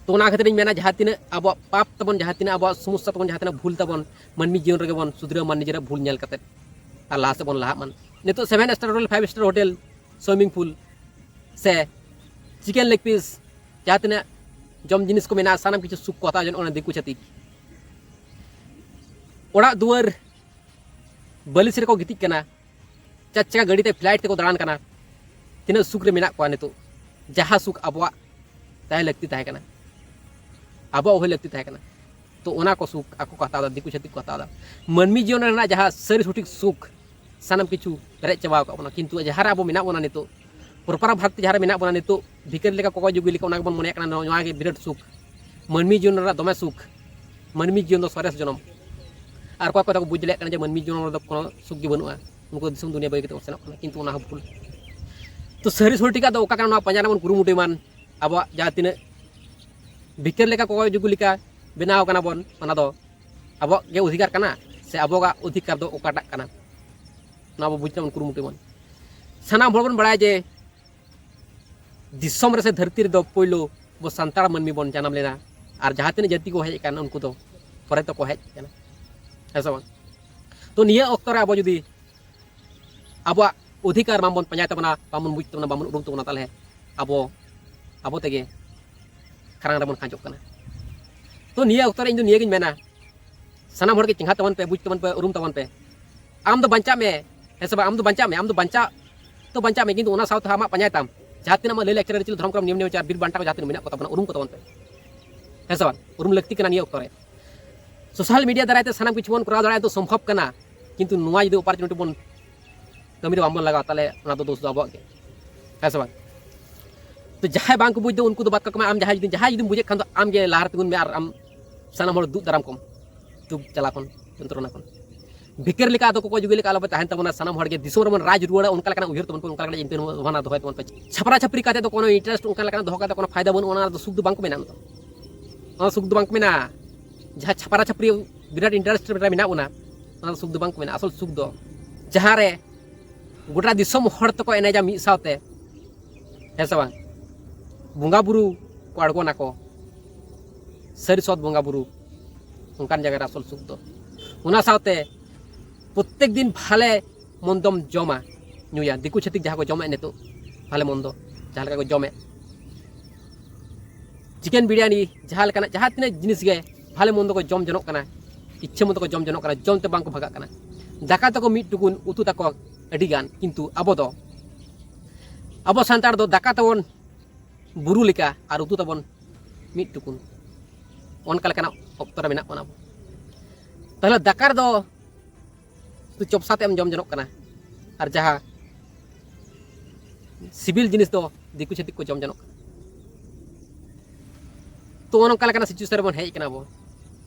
ᱛᱚ ᱚᱱᱟ ᱠᱷᱟᱹᱛᱤᱨ ᱤᱧ ᱢᱮᱱᱟ, ᱡᱟᱦᱟᱸ ᱛᱤᱱᱟᱹᱜ ᱟᱵᱚᱣᱟᱜ ᱯᱟᱯ ᱛᱟᱵᱚᱱ, ᱡᱟᱦᱟᱸ ᱛᱤᱱᱟᱹᱜ ᱟᱵᱚᱣᱟᱜ ᱥᱚᱢᱚᱥᱥᱟ ᱛᱟᱵᱚᱱ, ᱡᱟᱦᱟᱸ ᱛᱤᱱᱟᱹᱜ ᱵᱷᱩᱞ ᱛᱟᱵᱚᱱ, ᱢᱟᱹᱱᱢᱤ ᱡᱤᱭᱚᱱ ᱨᱮᱜᱮ ᱵᱚᱱ ᱥᱩᱫᱷᱨᱟᱹᱣ ᱢᱟ ᱱᱤᱡᱮᱨᱟᱜ ᱵᱷᱩᱞ ᱧᱮᱞ ᱠᱟᱛᱮ, ᱟᱨ ᱞᱟᱦᱟ ᱥᱮᱫ ᱵᱚᱱ ᱞᱟᱦᱟᱜ ᱢᱟ᱾ ᱱᱤᱛᱚᱜ seven star hotel, five star hotel, swimming pool ᱥᱮ chicken leg piece, ᱡᱟᱦᱟᱸ ᱛᱤᱱᱟᱹᱜ ᱡᱚᱢ ᱡᱤᱱᱤᱥ ᱠᱚ ᱢᱮᱱᱟᱜᱼᱟ, ᱥᱟᱱᱟᱢ ᱠᱤᱪᱷᱩ ᱥᱩᱠ ᱠᱚ ᱦᱟᱛᱟᱣ ᱡᱚᱱᱚᱜ ᱠᱟᱱᱟ ᱫᱤᱠᱩ ᱪᱷᱟᱹᱛᱤᱠ᱾ ᱚᱲᱟᱜ ᱫᱩᱣᱟᱹᱨ ᱵᱟᱹᱞᱤᱥ ᱨᱮᱠᱚ ᱜᱤᱛᱤᱡ ᱠᱟᱱᱟ, ᱪᱟᱨ ᱪᱟᱠᱟ ᱜᱟᱹᱰᱤ ᱛᱮ, flight ᱛᱮᱠᱚ ᱫᱟᱬᱟᱱ ᱠᱟᱱᱟ᱾ ᱛᱤᱱᱟᱹᱜ ᱥᱩᱠ ᱨᱮ ᱢᱮᱱᱟᱜ ᱠᱚᱣᱟ ᱱᱤᱛᱚᱜ, ᱡᱟᱦᱟᱸ ᱥᱩᱠ ᱟᱵᱚᱣᱟᱜ ᱛᱟᱦᱮᱸ ᱞᱟᱹᱠᱛᱤ ᱛᱟᱦᱮᱸ ᱠᱟᱱᱟ, ᱟᱵᱚᱣᱟᱜ ᱦᱩᱭ ᱞᱟᱹᱠᱛᱤ ᱛᱟᱦᱮᱸ ᱠᱟᱱᱟ᱾ ᱛᱚ ᱚᱱᱟ ᱠᱚ ᱥᱩᱠ ᱟᱠᱚ ᱠᱚ ᱦᱟᱛᱟᱣ ᱮᱫᱟ, ᱫᱤᱠᱩ ᱪᱷᱟᱹᱛᱤᱠ ᱠᱚ ᱦᱟᱛᱟᱣ ᱮᱫᱟ᱾ ᱢᱟᱹᱱᱢᱤ ᱡᱤᱭᱚᱱ ᱨᱮᱱᱟᱜ ᱡᱟᱦᱟᱸ ᱥᱟᱹᱨᱤ ᱥᱚᱴᱷᱤᱠ ᱥᱩᱠ, ᱥᱟᱱᱟᱢ ᱠᱤᱪᱷᱩ ᱯᱮᱨᱮᱡ ᱪᱟᱵᱟ ᱟᱠᱟᱫ ᱵᱚᱱᱟ᱾ ᱠᱤᱱᱛᱩ ᱡᱟᱦᱟᱸ ᱨᱮ ᱟᱵᱚ ᱢᱮᱱᱟᱜ ᱵᱚᱱᱟ ᱱᱤᱛᱚᱜ, ᱯᱨᱚᱯᱟᱨ ᱵᱷᱟᱵᱽ ᱛᱮ ᱡᱟᱦᱟᱸ ᱨᱮ ᱢᱮᱱᱟᱜ ᱵᱚᱱᱟ ᱱᱤᱛᱚᱜ, ᱵᱷᱤᱠᱟᱹᱨ ᱞᱮᱠᱟ, ᱠᱚᱠᱚᱭ ᱡᱩᱜᱤ ᱞᱮᱠᱟ, ᱚᱱᱟ ᱜᱮᱵᱚᱱ ᱢᱚᱱᱮᱭᱟᱜ ᱠᱟᱱᱟ ᱱᱚᱣᱟ ᱜᱮ ᱵᱤᱨᱟᱴ ᱥᱩᱠ᱾ ᱢᱟᱹᱱᱢᱤ ᱡᱤᱭᱚᱱ ᱨᱮᱱᱟᱜ ᱫᱚᱢᱮ ᱥᱩᱠ, ᱢᱟᱹᱱᱢᱤ ᱡᱤᱭᱚᱱ ᱫᱚ ᱥᱚᱨᱮᱥ ᱡᱚᱱᱚᱢ᱾ ᱟᱨ ᱚᱠᱚᱭ ᱠᱚᱫᱚ ᱠᱚ ᱵᱩᱡᱽ ᱫᱟᱲᱮᱭᱟᱜ ᱠᱟᱱᱟ ᱡᱮ ᱢᱟᱹᱱᱢᱤ ᱡᱤᱭᱚᱱ ᱨᱮᱫᱚ ᱠᱳᱱᱳ ᱥᱩᱠ ᱜᱮ ᱵᱟᱹᱱᱩᱜᱼᱟ, ᱩᱱᱠᱩ ᱫᱤᱥᱚᱢ ᱫᱩᱱᱤᱭᱟᱹ ᱵᱟᱹᱜᱤ ᱠᱟᱛᱮ ᱠᱚ ᱥᱮᱱᱚᱜ ᱠᱟᱱᱟ, ᱠᱤᱱᱛᱩ ᱚᱱᱟ ᱦᱚᱸ ᱵᱷᱩᱞ᱾ ᱛᱚ ᱥᱟᱹᱨᱤ ᱥᱚᱴᱷᱤᱠᱟᱜ ᱫᱚ ᱚᱠᱟ ᱠᱟᱱᱟ, ᱱᱚᱣᱟ ᱯᱟᱸᱡᱟ ᱨᱮᱱᱟᱜ ᱵᱚᱱ ᱠᱩᱨᱩᱢᱩᱴᱩᱭ ᱢᱟ᱾ ᱟᱵᱚᱣᱟᱜ ᱡᱟᱦᱟᱸ ᱛᱤᱱᱟᱹᱜ ᱵᱷᱤᱠᱟᱹᱨ ᱞᱮᱠᱟ, ᱠᱚᱠᱚᱭ ᱡᱩᱜᱩ ᱞᱮᱠᱟ ᱵᱮᱱᱟᱣ ᱠᱟᱱᱟ ᱵᱚᱱ, ᱚᱱᱟ ᱫᱚ ᱟᱵᱚᱣᱟᱜ ᱜᱮ ᱚᱫᱷᱤᱠᱟᱨ ᱠᱟᱱᱟ ᱥᱮ ᱟᱵᱚᱣᱟᱜ ᱚᱫᱷᱤᱠᱟᱨ ᱫᱚ ᱚᱠᱟᱴᱟᱜ ᱠᱟᱱᱟ, ᱱᱚᱣᱟ ᱵᱚ ᱵᱩᱡᱽ ᱨᱮᱱᱟᱜ ᱵᱚᱱ ᱠᱩᱨᱩᱢᱩᱴᱩᱭ ᱢᱟ᱾ ᱥᱟᱱᱟᱢ ᱦᱚᱲ ᱵᱚᱱ ᱵᱟᱲᱟᱭᱟ ᱡᱮ ᱫᱤᱥᱚᱢ ᱨᱮ ᱥᱮ ᱫᱷᱟᱹᱨᱛᱤ ᱨᱮᱫᱚ ᱯᱳᱭᱞᱳ ᱟᱵᱚ ᱥᱟᱱᱛᱟᱲ ᱢᱟᱹᱱᱢᱤ ᱵᱚᱱ ᱡᱟᱱᱟᱢ ᱞᱮᱱᱟ, ᱟᱨ ᱡᱟᱦᱟᱸ ᱛᱤᱱᱟᱹᱜ ᱡᱟᱹᱛᱤ ᱠᱚ ᱦᱮᱡ ᱟᱠᱟᱱ ᱩᱱᱠᱩ ᱫᱚ ᱯᱚᱨᱮ ᱛᱮᱠᱚ ᱦᱮᱡ ᱟᱠᱟᱱᱟ, ᱦᱮᱸ ᱥᱮ ᱵᱟᱝ? ᱛᱚ ᱱᱤᱭᱟᱹ ᱚᱠᱛᱚ ᱨᱮ ᱟᱵᱚ ᱡᱩᱫᱤ ᱟᱵᱚᱣᱟᱜ ᱚᱫᱷᱤᱠᱟᱨ ᱵᱟᱝᱵᱚᱱ ᱯᱟᱸᱡᱟᱭ ᱛᱟᱵᱚᱱᱟ, ᱵᱟᱝᱵᱚᱱ ᱵᱩᱡᱽ ᱛᱟᱵᱚᱱᱟ, ᱵᱟᱝᱵᱚᱱ ᱩᱨᱩᱢ ᱛᱟᱵᱚᱱᱟ, ᱛᱟᱦᱚᱞᱮ ᱟᱵᱚ ᱟᱵᱚ ᱛᱮᱜᱮ ᱠᱷᱟᱨᱟᱝ ᱨᱮᱵᱚᱱ ᱠᱷᱟᱸᱡᱚᱜ ᱠᱟᱱᱟ᱾ ᱛᱚ ᱱᱤᱭᱟᱹ ᱚᱠᱛᱚ ᱨᱮ ᱤᱧ ᱫᱚ ᱱᱤᱭᱟᱹᱜᱤᱧ ᱢᱮᱱᱟ, ᱥᱟᱱᱟᱢ ᱦᱚᱲ ᱜᱮ ᱪᱮᱸᱜᱷᱟ ᱛᱟᱵᱚᱱ ᱯᱮ, ᱵᱩᱡᱽ ᱛᱟᱵᱚᱱ ᱯᱮ, ᱩᱨᱩᱢ ᱛᱟᱵᱚᱱ ᱯᱮ᱾ ᱟᱢ ᱫᱚ ᱵᱟᱧᱪᱟᱜ ᱢᱮ, ᱦᱮᱸ ᱥᱮ ᱵᱟᱝ? ᱟᱢ ᱫᱚ ᱵᱟᱧᱪᱟᱜ ᱢᱮ, ᱟᱢ ᱫᱚ ᱵᱟᱧᱪᱟᱜ ᱛᱚ ᱵᱟᱧᱪᱟᱜ ᱢᱮ, ᱠᱤᱱᱛᱩ ᱚᱱᱟ ᱥᱟᱶᱛᱮ ᱟᱢᱟᱜ ᱯᱟᱸᱡᱟᱭ ᱛᱟᱢ ᱡᱟᱦᱟᱸ ᱛᱤᱱᱟᱹᱜ ᱟᱢᱟᱜ ᱞᱟᱹᱭ ᱞᱟᱠᱪᱟᱨ, ᱟᱹᱨᱤᱪᱟᱹᱞᱤ, ᱫᱷᱚᱨᱚᱢ, ᱠᱚᱨᱚᱢ, ᱱᱤᱭᱚᱢ ᱱᱮᱢᱟᱪᱟᱨ, ᱵᱤᱨ ᱵᱟᱱᱴᱟ ᱠᱚ ᱡᱟᱦᱟᱸ ᱛᱤᱱᱟᱹᱜ ᱢᱮᱱᱟᱜ ᱠᱚ ᱛᱟᱵᱚᱱᱟ, ᱩᱨᱩᱢ ᱠᱚ ᱛᱟᱵᱚᱱ ᱯᱮ, ᱦᱮᱸ ᱥᱮ ᱵᱟᱝ? ᱩᱨᱩᱢ ᱞᱟᱹᱠᱛᱤ ᱠᱟᱱᱟ ᱱᱤᱭᱟᱹ ᱚᱠᱛᱚ ᱨᱮ᱾ ᱥᱳᱥᱟᱞ ᱢᱤᱰᱤᱭᱟ ᱫᱟᱨᱟᱭ ᱛᱮ ᱥᱟᱱᱟᱢ ᱠᱤᱪᱷᱩ ᱵᱚᱱ ᱠᱚᱨᱟᱣ ᱫᱟᱲᱮᱭᱟᱜᱼᱟ, ᱛᱚ ᱥᱚᱢᱵᱷᱚᱵ ᱠᱟᱱᱟ, ᱠᱤᱱᱛᱩ ᱱᱚᱣᱟ ᱡᱩᱫᱤ ᱚᱯᱚᱨᱪᱩᱱᱤᱴᱤ ᱵᱚᱱ ᱠᱟᱹᱢᱤ ᱨᱮ ᱵᱟᱝᱵᱚᱱ ᱞᱟᱜᱟᱣᱟ, ᱛᱟᱦᱚᱞᱮ ᱚᱱᱟ ᱫᱚ ᱫᱳᱥ ᱫᱚ ᱟᱵᱚᱣᱟᱜ ᱜᱮ, ᱦᱮᱸ ᱥᱮ ᱵᱟᱝ? ᱛᱚ ᱡᱟᱦᱟᱸᱭ ᱵᱟᱝ ᱠᱚ ᱵᱩᱡᱽ ᱫᱟ ᱩᱱᱠᱩ ᱫᱚ ᱵᱟᱫ ᱠᱟᱠᱚ ᱢᱮ, ᱟᱢ ᱡᱟᱦᱟᱸᱭ ᱡᱩᱫᱤ, ᱡᱟᱦᱟᱸᱭ ᱡᱩᱫᱤᱢ ᱵᱩᱡᱮᱫ ᱠᱷᱟᱱ ᱫᱚ ᱟᱢ ᱜᱮ ᱞᱟᱦᱟ ᱨᱮ ᱛᱤᱸᱜᱩᱱ ᱢᱮ ᱟᱨ ᱟᱢ ᱥᱟᱱᱟᱢ ᱦᱚᱲ ᱫᱩᱜ ᱫᱟᱨᱟᱢ ᱠᱚᱢ ᱫᱩᱠ ᱡᱟᱞᱟ ᱠᱷᱚᱱ, ᱡᱚᱱᱛᱨᱚᱱᱟ ᱠᱷᱚᱱ᱾ ᱵᱷᱤᱠᱟᱹᱨ ᱞᱮᱠᱟ ᱟᱫᱚ ᱠᱚᱠᱚᱭ ᱡᱩᱜᱤ ᱞᱮᱠᱟ ᱟᱞᱚᱯᱮ ᱛᱟᱦᱮᱱ ᱛᱟᱵᱚᱱᱟ, ᱥᱟᱱᱟᱢ ᱦᱚᱲ ᱜᱮ ᱫᱤᱥᱚᱢ ᱨᱮᱵᱚᱱ ᱨᱟᱡᱽ ᱨᱩᱣᱟᱹᱲᱟ, ᱚᱱᱠᱟ ᱞᱮᱠᱟᱱᱟᱜ ᱩᱭᱦᱟᱹᱨ ᱛᱟᱵᱚᱱ ᱯᱮ, ᱚᱱᱠᱟ ᱞᱮᱠᱟᱱᱟᱜ ᱪᱤᱱᱛᱟᱹ ᱵᱷᱟᱵᱽᱱᱟ ᱫᱚᱦᱚᱭ ᱛᱟᱵᱚᱱ ᱯᱮ᱾ ᱪᱷᱟᱯᱨᱟ ᱪᱷᱟᱯᱨᱤ ᱠᱟᱛᱮ ᱫᱚ ᱠᱳᱱᱳ ᱤᱱᱴᱟᱨᱮᱥᱴ ᱚᱱᱠᱟ ᱞᱮᱠᱟᱱᱟᱜ ᱫᱚᱦᱚ ᱠᱟᱛᱮ ᱠᱳᱱᱳ ᱯᱷᱟᱭᱫᱟ ᱵᱟᱹᱱᱩᱜᱼᱟ, ᱚᱱᱟ ᱨᱮᱫᱚ ᱥᱩᱠ ᱫᱚ ᱵᱟᱝ ᱠᱚ ᱢᱮᱱᱟ, ᱚᱱᱟ ᱫᱚ ᱥᱩᱠ ᱫᱚ ᱵᱟᱝ ᱠᱚ ᱢᱮᱱᱟ᱾ ᱡᱟᱦᱟᱸ ᱪᱷᱟᱯᱨᱟ ᱪᱷᱟᱯᱨᱤ ᱵᱤᱨᱟᱴ ᱤᱱᱴᱟᱨᱮᱥᱴ ᱨᱮ ᱢᱮᱱᱟᱜ ᱵᱚᱱᱟ, ᱚᱱᱟ ᱫᱚ ᱥᱩᱠ ᱫᱚ ᱵᱟᱝ ᱠᱚ ᱢᱮᱱᱟ᱾ ᱟᱥᱚᱞ ᱥᱩᱠ ᱫᱚ ᱡᱟᱦᱟᱸ ᱨᱮ ᱜᱚᱴᱟ ᱫᱤᱥᱚᱢ ᱦᱚᱲ ᱛᱮᱠᱚ ᱮᱱᱮᱡᱟ ᱢᱤᱫ ᱥᱟᱶᱛᱮ, ᱦᱮᱸ ᱥᱮ ᱵᱟᱝ? ᱵᱚᱸᱜᱟ ᱵᱩᱨᱩ ᱠᱚ ᱟᱬᱜᱚᱱᱟᱠᱚ, ᱥᱟᱹᱨᱤ ᱥᱚᱛ ᱵᱚᱸᱜᱟ ᱵᱩᱨᱩ, ᱚᱱᱠᱟᱱ ᱡᱟᱭᱜᱟ ᱨᱮ ᱟᱥᱚᱞ ᱥᱩᱠ ᱫᱚ᱾ ᱚᱱᱟ ᱥᱟᱶᱛᱮ ᱯᱨᱚᱛᱮᱠ ᱫᱤᱱ ᱵᱷᱟᱞᱮ ᱢᱚᱱᱫᱚᱢ ᱡᱚᱢᱟ ᱧᱩᱭᱟ, ᱫᱤᱠᱩ ᱪᱷᱟᱹᱛᱤᱠ ᱡᱟᱦᱟᱸ ᱠᱚ ᱡᱚᱢᱮᱫ ᱱᱤᱛᱚᱜ, ᱵᱷᱟᱞᱮ ᱢᱚᱱᱫᱚ ᱡᱟᱦᱟᱸ ᱞᱮᱠᱟ ᱠᱚ ᱡᱚᱢᱮᱫ, ᱪᱤᱠᱮᱱ ᱵᱤᱨᱭᱟᱱᱤ, ᱡᱟᱦᱟᱸ ᱞᱮᱠᱟᱱᱟᱜ ᱡᱟᱦᱟᱸ ᱛᱤᱱᱟᱹᱜ ᱡᱤᱱᱤᱥ ᱜᱮ ᱵᱷᱟᱞᱮ ᱢᱚᱱᱫᱚ ᱠᱚ ᱡᱚᱢ ᱡᱚᱱᱚᱜ ᱠᱟᱱᱟ, ᱤᱪᱪᱷᱟᱹ ᱢᱚᱛᱚ ᱠᱚ ᱡᱚᱢ ᱡᱚᱱᱚᱜ ᱠᱟᱱᱟ, ᱡᱚᱢ ᱛᱮ ᱵᱟᱝ ᱠᱚ ᱵᱷᱟᱜᱟᱜ ᱠᱟᱱᱟ᱾ ᱫᱟᱠᱟ ᱛᱟᱠᱚ ᱢᱤᱫ ᱴᱩᱠᱩᱱ, ᱩᱛᱩ ᱛᱟᱠᱚ ᱟᱹᱰᱤ ᱜᱟᱱ, ᱠᱤᱱᱛᱩ ᱟᱵᱚ ᱫᱚ, ᱟᱵᱚ ᱥᱟᱱᱛᱟᱲ ᱫᱚ ᱫᱟᱠᱟ ᱛᱟᱵᱚᱱ ᱵᱩᱨᱩ ᱞᱮᱠᱟ ᱟᱨ ᱩᱛᱩ ᱛᱟᱵᱚᱱ ᱢᱤᱫ ᱴᱩᱠᱩᱱ᱾ ᱚᱱᱠᱟ ᱞᱮᱠᱟᱱᱟᱜ ᱚᱠᱛᱚ ᱨᱮ ᱢᱮᱱᱟᱜ ᱵᱚᱱᱟ ᱟᱵᱚ᱾ ᱛᱟᱦᱚᱞᱮ ᱫᱟᱠᱟ ᱨᱮᱫᱚ ᱥᱩᱫᱷᱩ ᱪᱚᱯᱥᱟ ᱛᱮ ᱮᱢ ᱡᱚᱢ ᱡᱚᱱᱚᱜ ᱠᱟᱱᱟ, ᱟᱨ ᱡᱟᱦᱟᱸ ᱥᱤᱵᱤᱞ ᱡᱤᱱᱤᱥ ᱫᱚ ᱫᱤᱠᱩ ᱪᱷᱟᱹᱛᱤᱠ ᱠᱚ ᱡᱚᱢ ᱡᱚᱱᱚᱜ ᱠᱟᱱᱟ᱾ ᱛᱚ, ᱱᱚᱝᱠᱟ ᱞᱮᱠᱟᱱᱟᱜ situation ᱨᱮᱵᱚᱱ ᱦᱮᱡ ᱠᱟᱱᱟ ᱟᱵᱚ᱾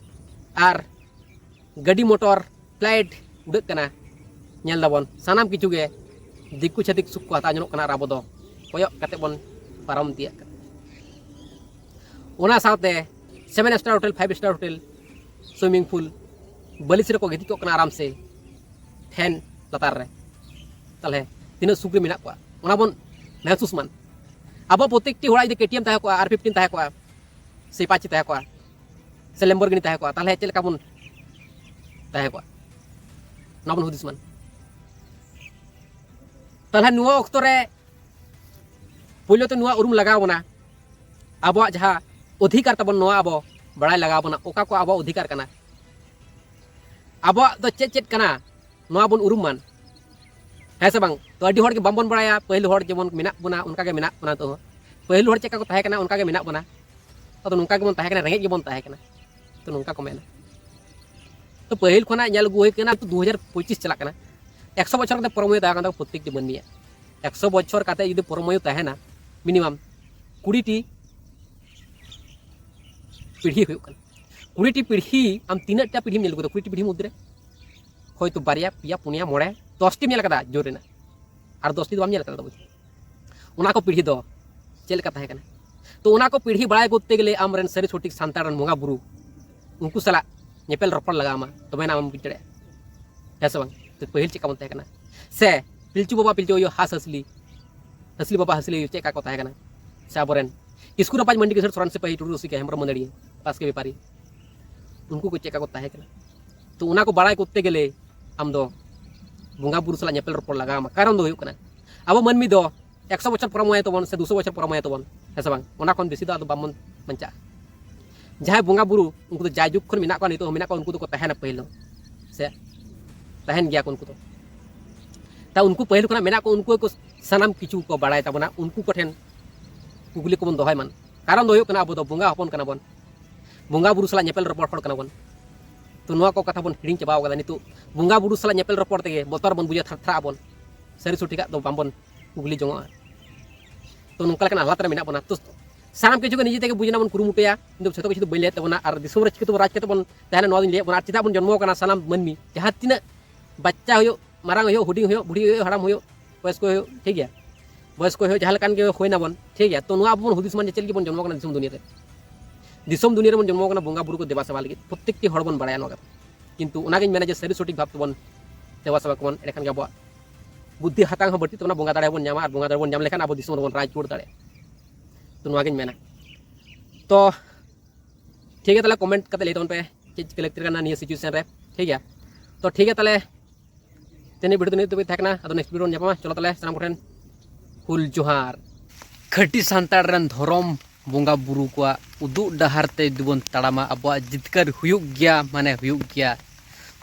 ᱟᱨ ᱜᱟᱹᱰᱤ ᱢᱚᱴᱚᱨ ᱯᱷᱞᱟᱭᱤᱴ ᱩᱰᱟᱹᱜ ᱠᱟᱱᱟ, ᱧᱮᱞ ᱫᱟᱵᱚᱱ ᱥᱟᱱᱟᱢ ᱠᱤᱪᱷᱩ ᱜᱮ ᱫᱤᱠᱩ ᱪᱷᱟᱹᱛᱤᱠ ᱥᱩᱠ ᱠᱚ ᱦᱟᱛᱟᱣ ᱡᱚᱱᱚᱜ ᱠᱟᱱᱟ, ᱟᱨ ᱟᱵᱚ ᱫᱚ ᱠᱚᱭᱚᱜ ᱠᱟᱛᱮ ᱵᱚᱱ ᱯᱟᱨᱚᱢ ᱤᱫᱤᱭᱟᱜ ᱠᱟᱱᱟ᱾ ᱚᱱᱟ ᱥᱟᱶᱛᱮ seven star hotel, five star hotel, swimming pool, ᱵᱟᱹᱞᱤᱥ ᱨᱮᱠᱚ ᱜᱤᱛᱤᱡ ᱠᱚᱜ ᱠᱟᱱᱟ ᱟᱨᱟᱢ ᱥᱮ ᱯᱷᱮᱱ ᱞᱟᱛᱟᱨ ᱨᱮ᱾ ᱛᱟᱦᱚᱞᱮ ᱛᱤᱱᱟᱹᱜ ᱥᱩᱠ ᱨᱮ ᱢᱮᱱᱟᱜ ᱠᱚᱣᱟ, ᱚᱱᱟ ᱵᱚᱱ ᱢᱮᱦᱥᱩᱥ ᱢᱟᱱ᱾ ᱟᱵᱚ ᱯᱨᱚᱛᱮᱠᱴᱤ ᱦᱚᱲᱟᱜ ᱡᱩᱫᱤ ᱠᱮᱴᱤᱭᱮᱢ ᱛᱟᱦᱮᱸ ᱠᱚᱜᱼᱟ, ᱟᱨ ᱯᱷᱤᱯᱴᱤᱱ ᱛᱟᱦᱮᱸ ᱠᱚᱜᱼᱟ, ᱥᱮ ᱯᱟᱪᱤ ᱛᱟᱦᱮᱸ ᱠᱚᱜᱼᱟ, ᱥᱮ ᱞᱮᱢᱵᱚᱨᱜᱤᱱᱤ ᱛᱟᱦᱮᱸ ᱠᱚᱜᱼᱟ, ᱛᱟᱦᱚᱞᱮ ᱪᱮᱫ ᱞᱮᱠᱟ ᱵᱚᱱ ᱛᱟᱦᱮᱸ ᱠᱚᱜᱼᱟ, ᱚᱱᱟ ᱵᱚᱱ ᱦᱩᱫᱤᱥ ᱢᱟᱱ᱾ ᱛᱟᱦᱚᱞᱮ ᱱᱚᱣᱟ ᱚᱠᱛᱚ ᱨᱮ ᱯᱳᱭᱞᱳ ᱛᱮ ᱱᱚᱣᱟ ᱩᱨᱩᱢ ᱞᱟᱜᱟᱣ ᱵᱚᱱᱟ, ᱟᱵᱚᱣᱟᱜ ᱡᱟᱦᱟᱸ ᱚᱫᱷᱤᱠᱟᱨ ᱛᱟᱵᱚᱱ, ᱱᱚᱣᱟ ᱟᱵᱚ ᱵᱟᱲᱟᱭ ᱞᱟᱜᱟᱣ ᱵᱚᱱᱟ, ᱚᱠᱟ ᱠᱚ ᱟᱵᱚᱣᱟᱜ ᱚᱫᱷᱤᱠᱟᱨ ᱠᱟᱱᱟ, ᱟᱵᱚᱣᱟᱜ ᱫᱚ ᱪᱮᱫ ᱪᱮᱫ ᱠᱟᱱᱟ, ᱱᱚᱣᱟ ᱵᱚᱱ ᱩᱨᱩᱢ ᱢᱟᱱ᱾ ᱦᱮᱸ ᱥᱮ ᱵᱟᱝ? ᱛᱚ, ᱟᱹᱰᱤ ᱦᱚᱲ ᱜᱮ ᱵᱟᱝᱵᱚᱱ ᱵᱟᱲᱟᱭᱟ, ᱯᱟᱹᱦᱤᱞ ᱦᱚᱲ ᱡᱮᱢᱚᱱ ᱢᱮᱱᱟᱜ ᱵᱚᱱᱟ, ᱚᱱᱠᱟ ᱜᱮ ᱢᱮᱱᱟᱜ ᱵᱚᱱᱟ ᱱᱤᱛᱚᱜ ᱦᱚᱸ᱾ ᱯᱟᱹᱦᱤᱞ ᱦᱚᱲ ᱪᱮᱫ ᱞᱮᱠᱟ ᱠᱚ ᱛᱟᱦᱮᱸ ᱠᱟᱱᱟ, ᱚᱱᱠᱟ ᱜᱮ ᱢᱮᱱᱟᱜ ᱵᱚᱱᱟ᱾ ᱟᱫᱚ ᱱᱚᱝᱠᱟ ᱜᱮᱵᱚᱱ ᱛᱟᱦᱮᱸ ᱠᱟᱱᱟ, ᱨᱮᱸᱜᱮᱡ ᱜᱮᱵᱚᱱ ᱛᱟᱦᱮᱸ ᱠᱟᱱᱟ, ᱛᱚ ᱱᱚᱝᱠᱟ ᱠᱚ ᱢᱮᱱᱟ᱾ ᱛᱚ ᱯᱟᱹᱦᱤᱞ ᱠᱷᱚᱱᱟᱜ ᱧᱮᱞ ᱟᱹᱜᱩ ᱦᱩᱭ ᱠᱟᱱᱟ, ᱛᱚ ᱫᱩ ᱦᱟᱡᱟᱨ ᱯᱚᱸᱪᱤᱥ ᱪᱟᱞᱟᱜ ᱠᱟᱱᱟ, ᱮᱠᱥᱚ ᱵᱚᱪᱷᱚᱨ ᱠᱟᱛᱮ ᱯᱚᱨᱚᱢᱟᱭᱩ ᱛᱟᱦᱮᱸ ᱠᱟᱱ ᱛᱟᱠᱚᱣᱟ ᱯᱨᱚᱛᱮᱠᱴᱤ ᱢᱟᱹᱱᱢᱤᱭᱟᱜ᱾ ᱮᱠᱥᱚ ᱵᱚᱪᱷᱚᱨ ᱠᱟᱛᱮ ᱡᱩᱫᱤ ᱯᱚᱨᱚᱢᱟᱭᱩ ᱛᱟᱦᱮᱱᱟ, ᱢᱤᱱᱤᱢᱟᱢ ᱠᱩᱲᱤᱴᱤ ᱯᱤᱲᱦᱤ ᱦᱩᱭᱩᱜ ᱠᱟᱱᱟ᱾ ᱠᱩᱲᱤᱴᱤ ᱯᱤᱲᱦᱤ, ᱟᱢ ᱛᱤᱱᱟᱹᱜ ᱴᱟ ᱯᱤᱲᱦᱤᱢ ᱧᱮᱞ ᱟᱹᱜᱩ ᱠᱮᱫᱟ ᱠᱩᱲᱤᱴᱤ ᱯᱤᱲᱦᱤ ᱢᱩᱫᱽᱨᱮ? ᱦᱚᱭᱛᱳ ᱵᱟᱨᱭᱟ, ᱯᱮᱭᱟ, ᱯᱩᱱᱭᱟ, ᱢᱚᱬᱮ, ᱫᱚᱥᱴᱤᱢ ᱧᱮᱞ ᱠᱟᱫᱟ ᱡᱳᱨ ᱨᱮᱱᱟᱜ, ᱟᱨ ᱫᱚᱥᱴᱤ ᱫᱚ ᱵᱟᱢ ᱧᱮᱞ ᱠᱟᱫᱟ ᱵᱩᱡᱷᱟᱹᱣ᱾ ᱚᱱᱟ ᱠᱚ ᱯᱤᱲᱦᱤ ᱫᱚ ᱪᱮᱫ ᱞᱮᱠᱟ ᱛᱟᱦᱮᱸ ᱠᱟᱱᱟ? ᱛᱚ ᱚᱱᱟ ᱠᱚ ᱯᱤᱲᱦᱤ ᱵᱟᱲᱟᱭ ᱠᱚᱨᱛᱮ ᱜᱮᱞᱮ ᱟᱢ ᱨᱮᱱ ᱥᱟᱹᱨᱤ ᱥᱚᱴᱷᱤᱠ ᱥᱟᱱᱛᱟᱲ ᱨᱮᱱ ᱵᱚᱸᱜᱟ ᱵᱩᱨᱩ, ᱩᱱᱠᱩ ᱥᱟᱞᱟᱜ ᱧᱮᱯᱮᱞ ᱨᱚᱯᱚᱲ ᱞᱟᱜᱟᱣ ᱟᱢᱟ, ᱛᱚᱵᱮ ᱟᱱᱟᱜ ᱟᱢᱮᱢ ᱵᱩᱡᱽ ᱫᱟᱲᱮᱭᱟᱜᱼᱟ, ᱦᱮᱸ ᱥᱮ ᱵᱟᱝ? ᱛᱚ ᱯᱟᱹᱦᱤᱞ ᱪᱮᱫ ᱞᱮᱠᱟ ᱵᱚᱱ ᱛᱟᱦᱮᱸ ᱠᱟᱱᱟ, ᱥᱮ ᱯᱤᱞᱪᱩ ᱵᱟᱵᱟ ᱯᱤᱞᱪᱩ ᱟᱭᱳ ᱦᱟᱸᱥ ᱦᱟᱸᱥᱞᱤ, ᱦᱟᱸᱥᱞᱤ ᱵᱟᱵᱟ ᱦᱟᱸᱥᱞᱤ ᱟᱭᱳ ᱪᱮᱫ ᱞᱮᱠᱟ ᱠᱚ ᱛᱟᱦᱮᱸ ᱠᱟᱱᱟ, ᱥᱮ ᱟᱵᱚᱨᱮᱱ ᱠᱤᱥᱠᱩ ᱨᱟᱯᱟᱡᱽ ᱢᱟᱱᱰᱤ ᱠᱤᱥᱳᱨ ᱥᱚᱨᱮᱱ ᱥᱤᱯᱟᱹᱦᱤ ᱴᱩᱰᱩ ᱨᱩᱥᱤᱠᱟ ᱦᱮᱢᱵᱨᱚᱢ ᱢᱟᱹᱫᱟᱹᱲᱤᱭᱟᱹ ᱵᱟᱥᱠᱮ ᱵᱮᱯᱟᱨᱤ, ᱩᱱᱠᱩ ᱠᱚ ᱪᱮᱫ ᱞᱮᱠᱟ ᱠᱚ ᱛᱟᱦᱮᱸ ᱠᱟᱱᱟ? ᱛᱚ ᱚᱱᱟ ᱠᱚ ᱵᱟᱲᱟᱭ ᱠᱚᱨᱛᱮ ᱜᱮᱞᱮ ᱟᱢ ᱫᱚ ᱵᱚᱸᱜᱟ ᱵᱩᱨᱩ ᱥᱟᱞᱟᱜ ᱧᱮᱯᱮᱞ ᱨᱚᱯᱚᱲ ᱞᱟᱜᱟᱣ ᱟᱢᱟ᱾ ᱠᱟᱨᱚᱱ ᱫᱚ ᱦᱩᱭᱩᱜ ᱠᱟᱱᱟ, ᱟᱵᱚ ᱢᱟᱹᱱᱢᱤ ᱫᱚ ᱮᱠᱥᱚ ᱵᱚᱪᱷᱚᱨ ᱯᱚᱨᱚᱢᱟᱭᱩ ᱛᱟᱵᱚᱱ ᱥᱮ ᱫᱩᱥᱚ ᱵᱚᱪᱷᱚᱨ ᱯᱚᱨᱚᱢᱟᱭᱩ ᱛᱟᱵᱚᱱ, ᱦᱮᱸ ᱥᱮ ᱵᱟᱝ? ᱚᱱᱟ ᱠᱷᱚᱱ ᱵᱮᱥᱤ ᱫᱚ ᱟᱫᱚ ᱵᱟᱵᱚᱱ ᱵᱟᱧᱪᱟᱜᱼᱟ᱾ ᱡᱟᱦᱟᱸᱭ ᱵᱚᱸᱜᱟ ᱵᱩᱨᱩ, ᱩᱱᱠᱩ ᱫᱚ ᱡᱟᱭᱡᱩᱜᱽ ᱠᱷᱚᱱ ᱢᱮᱱᱟᱜ ᱠᱚᱣᱟ, ᱱᱤᱛᱚᱜ ᱦᱚᱸ ᱢᱮᱱᱟᱜ ᱠᱚᱣᱟ, ᱩᱱᱠᱩ ᱫᱚᱠᱚ ᱛᱟᱦᱮᱱᱟ ᱯᱟᱹᱦᱤᱞ ᱫᱚ, ᱥᱮ ᱛᱟᱦᱮᱱ ᱜᱮᱭᱟ ᱠᱚ ᱩᱱᱠᱩ ᱫᱚ᱾ ᱛᱟ ᱩᱱᱠᱩ ᱯᱟᱹᱦᱤᱞ ᱠᱷᱚᱱᱟᱜ ᱢᱮᱱᱟᱜ ᱠᱚ, ᱩᱱᱠᱩ ᱜᱮᱠᱚ ᱥᱟᱱᱟᱢ ᱠᱤᱪᱷᱩ ᱠᱚ ᱵᱟᱲᱟᱭ ᱛᱟᱵᱚᱱᱟ, ᱩᱱᱠᱩ ᱠᱚᱴᱷᱮᱱ ᱠᱩᱠᱞᱤ ᱠᱚᱵᱚᱱ ᱫᱚᱦᱚᱭ ᱢᱟ᱾ ᱠᱟᱨᱚᱱ ᱫᱚ ᱦᱩᱭᱩᱜ ᱠᱟᱱᱟ, ᱟᱵᱚ ᱫᱚ ᱵᱚᱸᱜᱟ ᱦᱚᱯᱚᱱ ᱠᱟᱱᱟ ᱵᱚᱱ᱾ ᱵᱚᱸᱜᱟ ᱵᱩᱨᱩ ᱥᱟᱞᱟᱜ ᱧᱮᱯᱮᱞ ᱨᱚᱯᱚᱲ ᱦᱚᱲ ᱠᱟᱱᱟ ᱵᱚᱱ᱾ ᱛᱚ ᱱᱚᱣᱟ ᱠᱚ ᱠᱟᱛᱷᱟ ᱵᱚᱱ ᱦᱤᱲᱤᱧ ᱪᱟᱵᱟᱣ ᱠᱟᱫᱟ᱾ ᱱᱤᱛᱚᱜ ᱵᱚᱸᱜᱟ ᱵᱩᱨᱩ ᱥᱟᱞᱟᱜ ᱧᱮᱯᱮᱞ ᱨᱚᱯᱚᱲ ᱛᱮᱜᱮ ᱵᱚᱛᱚᱨ ᱵᱚᱱ ᱵᱩᱡᱷᱟᱹᱣ, ᱛᱷᱟᱨ ᱛᱷᱟᱨᱟᱜ ᱟᱵᱚᱱ, ᱥᱟᱹᱨᱤ ᱥᱚᱴᱷᱤᱠᱟᱜ ᱫᱚ ᱵᱟᱝᱵᱚᱱ ᱠᱩᱠᱞᱤ ᱡᱚᱝᱚᱜᱼᱟ᱾ ᱛᱚ ᱱᱚᱝᱠᱟ ᱞᱮᱠᱟᱱ ᱦᱟᱞᱟᱛ ᱨᱮ ᱢᱮᱱᱟᱜ ᱵᱚᱱᱟ᱾ ᱛᱚ ᱥᱟᱱᱟᱢ ᱠᱤᱪᱷᱩ ᱜᱮ ᱱᱤᱡᱮ ᱛᱮᱜᱮ ᱵᱩᱡᱽ ᱨᱮᱱᱟᱜ ᱵᱚᱱ ᱠᱩᱨᱩᱢᱩᱴᱩᱭᱟ᱾ ᱤᱧ ᱫᱚ ᱡᱷᱚᱛᱚ ᱠᱤᱪᱷᱩ ᱫᱚ ᱵᱟᱹᱧ ᱞᱟᱹᱭᱮᱫ ᱛᱟᱵᱚᱱᱟ, ᱟᱨ ᱫᱤᱥᱚᱢ ᱨᱮ ᱪᱤᱠᱟᱹ ᱛᱮᱵᱚᱱ ᱨᱟᱡᱽ ᱠᱟᱛᱮ ᱵᱚᱱ ᱛᱟᱦᱮᱱᱟ, ᱱᱚᱣᱟ ᱫᱚᱧ ᱞᱟᱹᱭᱮᱫ ᱵᱚᱱᱟ᱾ ᱟᱨ ᱪᱮᱫᱟᱜ ᱵᱚᱱ ᱡᱚᱱᱢᱚ ᱠᱟᱱᱟ ᱥᱟᱱᱟᱢ ᱢᱟᱹᱱᱢᱤ, ᱡᱟᱦᱟᱸ ᱛᱤᱱᱟᱹᱜ ᱵᱟᱪᱪᱟ ᱦᱩᱭᱩᱜ, ᱢᱟᱨᱟᱝ ᱦᱩᱭᱩᱜ, ᱦᱩᱰᱤᱧ ᱦᱩᱭᱩᱜ, ᱵᱩᱰᱷᱤ ᱦᱩᱭᱩᱜ, ᱦᱟᱲᱟᱢ ᱦᱩᱭᱩᱜ, ᱵᱚᱭᱚᱥᱠᱚ ᱦᱩᱭᱩᱜ, ᱴᱷᱤᱠ ᱜᱮᱭᱟ, ᱵᱚᱭᱚᱥᱠᱚ ᱦᱩᱭᱩᱜ, ᱡᱟᱦᱟᱸ ᱞᱮᱠᱟᱱ ᱜᱮ ᱦᱩᱭ ᱱᱟᱵᱚᱱ, ᱴᱷᱤᱠ ᱜᱮᱭᱟ᱾ ᱛᱚ ᱱᱚᱣᱟ ᱟᱵᱚ ᱵᱚᱱ ᱦᱩᱫᱤᱥ ᱢᱟ ᱡᱮ ᱪᱮᱫ ᱞᱟᱹᱜᱤᱫ ᱵᱚᱱ ᱡᱚᱱᱢᱚ ᱠᱟᱱᱟ ᱫᱤᱥᱚᱢ ᱫᱩᱱᱤᱭᱟᱹ ᱨᱮ? ᱫᱤᱥᱚᱢ ᱫᱩᱱᱤᱭᱟᱹ ᱨᱮᱵᱚᱱ ᱡᱚᱱᱢᱚ ᱠᱟᱱᱟ ᱵᱚᱸᱜᱟ ᱵᱩᱨᱩ ᱠᱚ ᱫᱮᱵᱟ ᱥᱮᱵᱟ ᱞᱟᱹᱜᱤᱫ, ᱯᱨᱚᱛᱛᱮᱠᱴᱤ ᱦᱚᱲ ᱵᱚᱱ ᱵᱟᱲᱟᱭᱟ ᱱᱚᱣᱟ ᱠᱟᱛᱷᱟ᱾ ᱠᱤᱱᱛᱩ ᱚᱱᱟᱜᱤᱧ ᱢᱮᱱᱟ ᱡᱮ ᱥᱟᱹᱨᱤ ᱥᱚᱴᱷᱤᱠ ᱵᱷᱟᱵᱽ ᱛᱮᱵᱚᱱ ᱫᱮᱵᱟ ᱥᱮᱵᱟ ᱠᱚᱵᱚᱱ, ᱮᱸᱰᱮᱠᱷᱟᱱ ᱜᱮ ᱟᱵᱚᱣᱟᱜ ᱵᱩᱫᱽᱫᱷᱤ ᱦᱟᱛᱟᱝ ᱦᱚᱸ ᱵᱟᱹᱲᱛᱤᱜ ᱛᱟᱵᱚᱱᱟ, ᱵᱚᱸᱜᱟ ᱫᱟᱲᱮ ᱵᱚᱱ ᱧᱟᱢᱟ, ᱟᱨ ᱵᱚᱸᱜᱟ ᱫᱟᱲᱮ ᱵᱚᱱ ᱧᱟᱢ ᱞᱮᱠᱷᱟᱱ ᱟᱵᱚ ᱫᱤᱥᱚᱢ ᱨᱮᱵᱚᱱ ᱨᱟᱡᱽ ᱨᱩᱣᱟᱹᱲ ᱫᱟᱲᱮᱭᱟᱜᱼᱟ᱾ ᱛᱚ ᱱᱚᱣᱟᱜᱤᱧ ᱢᱮᱱᱟ᱾ ᱛᱚ ᱴᱷᱤᱠ ᱜᱮᱭᱟ, ᱛᱟᱦᱚᱞᱮ ᱠᱚᱢᱮᱱᱴ ᱠᱟᱛᱮ ᱞᱟᱹᱭ ᱛᱟᱵᱚᱱ ᱯᱮ ᱪᱮᱫ ᱪᱤᱠᱟᱹ ᱞᱟᱹᱠᱛᱤ ᱠᱟᱱᱟ ᱱᱤᱭᱟᱹ ᱥᱤᱪᱩᱭᱮᱥᱚᱱ ᱨᱮ, ᱴᱷᱤᱠ ᱜᱮᱭᱟ? ᱛᱚ ᱴᱷᱤᱠ ᱜᱮᱭᱟ, ᱛᱟᱦᱚᱞᱮ ᱛᱮᱦᱮᱧ ᱵᱷᱤᱰᱤᱭᱳ ᱫᱚ ᱱᱤᱛ ᱫᱷᱟᱹᱵᱤᱡ ᱛᱟᱦᱮᱸ ᱠᱟᱱᱟ᱾ ᱟᱫᱚ ᱱᱮᱠᱥᱴ ᱵᱷᱤᱰᱤᱭᱳ ᱵᱚᱱ ᱧᱟᱯᱟᱢᱟ᱾ ᱪᱚᱞᱚ ᱛᱟᱦᱚᱞᱮ ᱥᱟᱱᱟᱢ ᱠᱚᱴᱷᱮᱱ ᱦᱩᱞ ᱡᱚᱦᱟᱨ᱾ ᱠᱷᱟᱹᱴᱤ ᱥᱟᱱᱛᱟᱲ ᱨᱮᱱ ᱫᱷᱚᱨᱚᱢ ᱵᱚᱸᱜᱟ ᱵᱩᱨᱩ ᱠᱚᱣᱟᱜ ᱩᱫᱩᱜ ᱰᱟᱦᱟᱨ ᱛᱮ ᱡᱩᱫᱤ ᱵᱚᱱ ᱛᱟᱲᱟᱢᱟ, ᱟᱵᱚᱣᱟᱜ ᱡᱤᱛᱠᱟᱹᱨ ᱦᱩᱭᱩᱜ ᱜᱮᱭᱟ, ᱢᱟᱱᱮ ᱦᱩᱭᱩᱜ ᱜᱮᱭᱟ᱾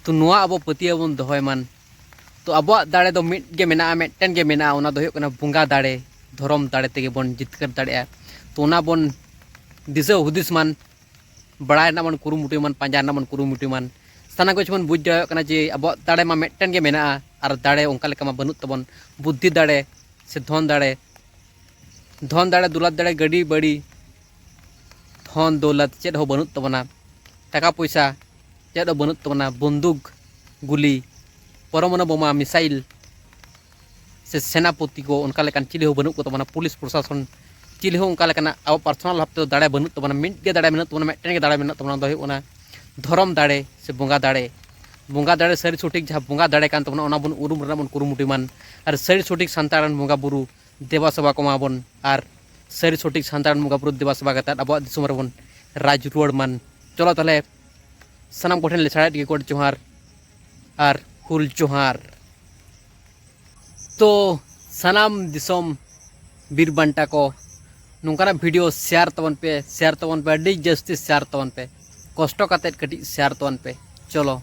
ᱛᱚ ᱱᱚᱣᱟ ᱟᱵᱚ ᱯᱟᱹᱛᱭᱟᱹᱣ ᱵᱚᱱ ᱫᱚᱦᱚᱭ ᱢᱟᱱ᱾ ᱛᱚ ᱟᱵᱚᱣᱟᱜ ᱫᱟᱲᱮ ᱫᱚ ᱢᱤᱫ ᱜᱮ ᱢᱮᱱᱟᱜᱼᱟ, ᱢᱤᱫᱴᱮᱱ ᱜᱮ ᱢᱮᱱᱟᱜᱼᱟ, ᱚᱱᱟ ᱫᱚ ᱦᱩᱭᱩᱜ ᱠᱟᱱᱟ ᱵᱚᱸᱜᱟ ᱫᱟᱲᱮ, ᱫᱷᱚᱨᱚᱢ ᱫᱟᱲᱮ ᱛᱮᱜᱮ ᱵᱚᱱ ᱡᱤᱛᱠᱟᱹᱨ ᱫᱟᱲᱮᱭᱟᱜᱼᱟ᱾ ᱛᱚ ᱚᱱᱟ ᱵᱚᱱ ᱫᱤᱥᱟᱹ ᱦᱩᱫᱤᱥ ᱢᱟᱱ, ᱵᱟᱲᱟᱭ ᱨᱮᱱᱟᱜ ᱵᱚᱱ ᱠᱩᱨᱩᱢᱩᱴᱩᱭ ᱢᱟᱱ, ᱯᱟᱸᱡᱟ ᱨᱮᱱᱟᱜ ᱵᱚᱱ ᱠᱩᱨᱩᱢᱩᱴᱩᱭ ᱢᱟᱱ᱾ ᱥᱟᱱᱟᱢ ᱠᱤᱪᱷᱩ ᱵᱚᱱ ᱵᱩᱡᱽ ᱫᱟᱲᱮᱭᱟᱜ ᱠᱟᱱᱟ ᱡᱮ ᱟᱵᱚᱣᱟᱜ ᱫᱟᱲᱮ ᱢᱟ ᱢᱤᱫᱴᱮᱱ ᱜᱮ ᱢᱮᱱᱟᱜᱼᱟ, ᱟᱨ ᱫᱟᱲᱮ ᱚᱱᱠᱟ ᱞᱮᱠᱟ ᱢᱟ ᱵᱟᱹᱱᱩᱜ ᱛᱟᱵᱚᱱ, ᱵᱩᱫᱽᱫᱷᱤ ᱫᱟᱲᱮ ᱥᱮ ᱫᱷᱚᱱ ᱫᱟᱲᱮ, ᱫᱷᱚᱱ ᱫᱟᱲᱮ, ᱫᱚᱞᱟᱛ ᱫᱟᱲᱮ, ᱜᱟᱹᱰᱤ ᱵᱟᱹᱲᱤ, ᱫᱷᱚᱱ ᱫᱚᱞᱟᱛ ᱪᱮᱫ ᱦᱚᱸ ᱵᱟᱹᱱᱩᱜ ᱛᱟᱵᱚᱱᱟ, ᱴᱟᱠᱟ ᱯᱚᱭᱥᱟ ᱪᱮᱫ ᱦᱚᱸ ᱵᱟᱹᱱᱩᱜ ᱛᱟᱵᱚᱱᱟ, ᱵᱚᱱᱫᱩᱠ, ᱜᱩᱞᱤ, ᱯᱚᱨᱚᱢᱟᱱᱩ ᱵᱳᱢᱟ, ᱢᱤᱥᱟᱭᱤᱞ ᱥᱮ ᱥᱮᱱᱟᱯᱚᱛᱤ ᱠᱚ ᱚᱱᱠᱟ ᱞᱮᱠᱟᱱ ᱪᱤᱞᱤ ᱦᱚᱸ ᱵᱟᱹᱱᱩᱜ ᱠᱚ ᱛᱟᱵᱚᱱᱟ, ᱯᱩᱞᱤᱥ ᱯᱨᱚᱥᱟᱥᱚᱱ ᱪᱤᱞᱤ ᱦᱚᱸ ᱚᱱᱠᱟ ᱞᱮᱠᱟᱱᱟᱜ ᱟᱵᱚ ᱯᱟᱨᱥᱚᱱᱟᱞ ᱵᱷᱟᱵᱽ ᱛᱮᱫᱚ ᱫᱟᱲᱮ ᱵᱟᱹᱱᱩᱜ ᱛᱟᱵᱚᱱᱟ᱾ ᱢᱤᱫ ᱜᱮ ᱫᱟᱲᱮ ᱢᱮᱱᱟᱜ ᱛᱟᱵᱚᱱᱟ, ᱢᱤᱫᱴᱮᱱ ᱜᱮ ᱫᱟᱲᱮ ᱢᱮᱱᱟᱜ ᱛᱟᱵᱚᱱᱟ, ᱚᱱᱟ ᱫᱚ ᱦᱩᱭᱩᱜ ᱠᱟᱱᱟ ᱫᱷᱚᱨᱚᱢ ᱫᱟᱲᱮ ᱥᱮ ᱵᱚᱸᱜᱟ ᱫᱟᱲᱮ᱾ ᱵᱚᱸᱜᱟ ᱫᱟᱲᱮ ᱥᱟᱹᱨᱤ ᱥᱚᱴᱷᱤᱠ ᱡᱟᱦᱟᱸ ᱵᱚᱸᱜᱟ ᱫᱟᱲᱮ ᱠᱟᱱ ᱛᱟᱵᱚᱱᱟ, ᱚᱱᱟ ᱵᱚᱱ ᱩᱨᱩᱢ ᱨᱮᱱᱟᱜ ᱵᱚᱱ ᱠᱩᱨᱩᱢᱩᱴᱩᱭ ᱢᱟᱱ, ᱟᱨ ᱥᱟᱹᱨᱤ ᱥᱚᱴᱷᱤᱠ ᱥᱟᱱᱛᱟᱲ ᱨᱮᱱ ᱵᱚᱸᱜᱟ ᱵᱩᱨᱩ ᱫᱮᱵᱟ ᱥᱮᱵᱟ ᱠᱚᱢᱟ ᱵᱚᱱ, ᱟᱨ ᱥᱟᱹᱨᱤ ᱥᱚᱴᱷᱤᱠ ᱥᱟᱱᱛᱟᱲ ᱨᱮᱱ ᱵᱚᱸᱜᱟ ᱵᱩᱨᱩ ᱫᱮᱵᱟ ᱥᱮᱵᱟ ᱠᱟᱛᱮᱫ ᱟᱵᱚᱣᱟᱜ ᱫᱤᱥᱚᱢ ᱨᱮᱵᱚᱱ ᱨᱟᱡᱽ ᱨᱩᱣᱟᱹᱲ ᱢᱟᱱ᱾ ᱪᱚᱞᱚ ᱛᱟᱦᱚᱞᱮ ᱥᱟᱱᱟᱢ ᱠᱚᱴᱷᱮᱱ ᱞᱮ ᱪᱷᱟᱲᱟᱭᱮᱫ ᱜᱮ ᱜᱚᱰ ᱡᱚᱦᱟᱨ ᱟᱨ ᱦᱩᱞ ᱡᱚᱦᱟᱨ᱾ ᱛᱚ ᱥᱟᱱᱟᱢ ᱫᱤᱥᱚᱢ ᱵᱤᱨ ᱵᱟᱱᱴᱟ ᱠᱚ, ᱱᱚᱝᱠᱟᱱᱟᱜ ᱵᱷᱤᱰᱤᱭᱳ ᱥᱮᱭᱟᱨ ᱛᱟᱵᱚᱱ ᱯᱮ, ᱥᱮᱭᱟᱨ ᱛᱟᱵᱚᱱ ᱯᱮ, ᱟᱹᱰᱤ ᱡᱟᱹᱥᱛᱤ ᱥᱮᱭᱟᱨ ᱛᱟᱵᱚᱱ ᱯᱮ, ᱠᱚᱥᱴᱚ ᱠᱟᱛᱮᱫ ᱠᱟᱹᱴᱤᱡ ᱥᱮᱭᱟᱨ ᱛᱟᱵᱚᱱ ᱯᱮ᱾ ᱪᱚᱞᱚ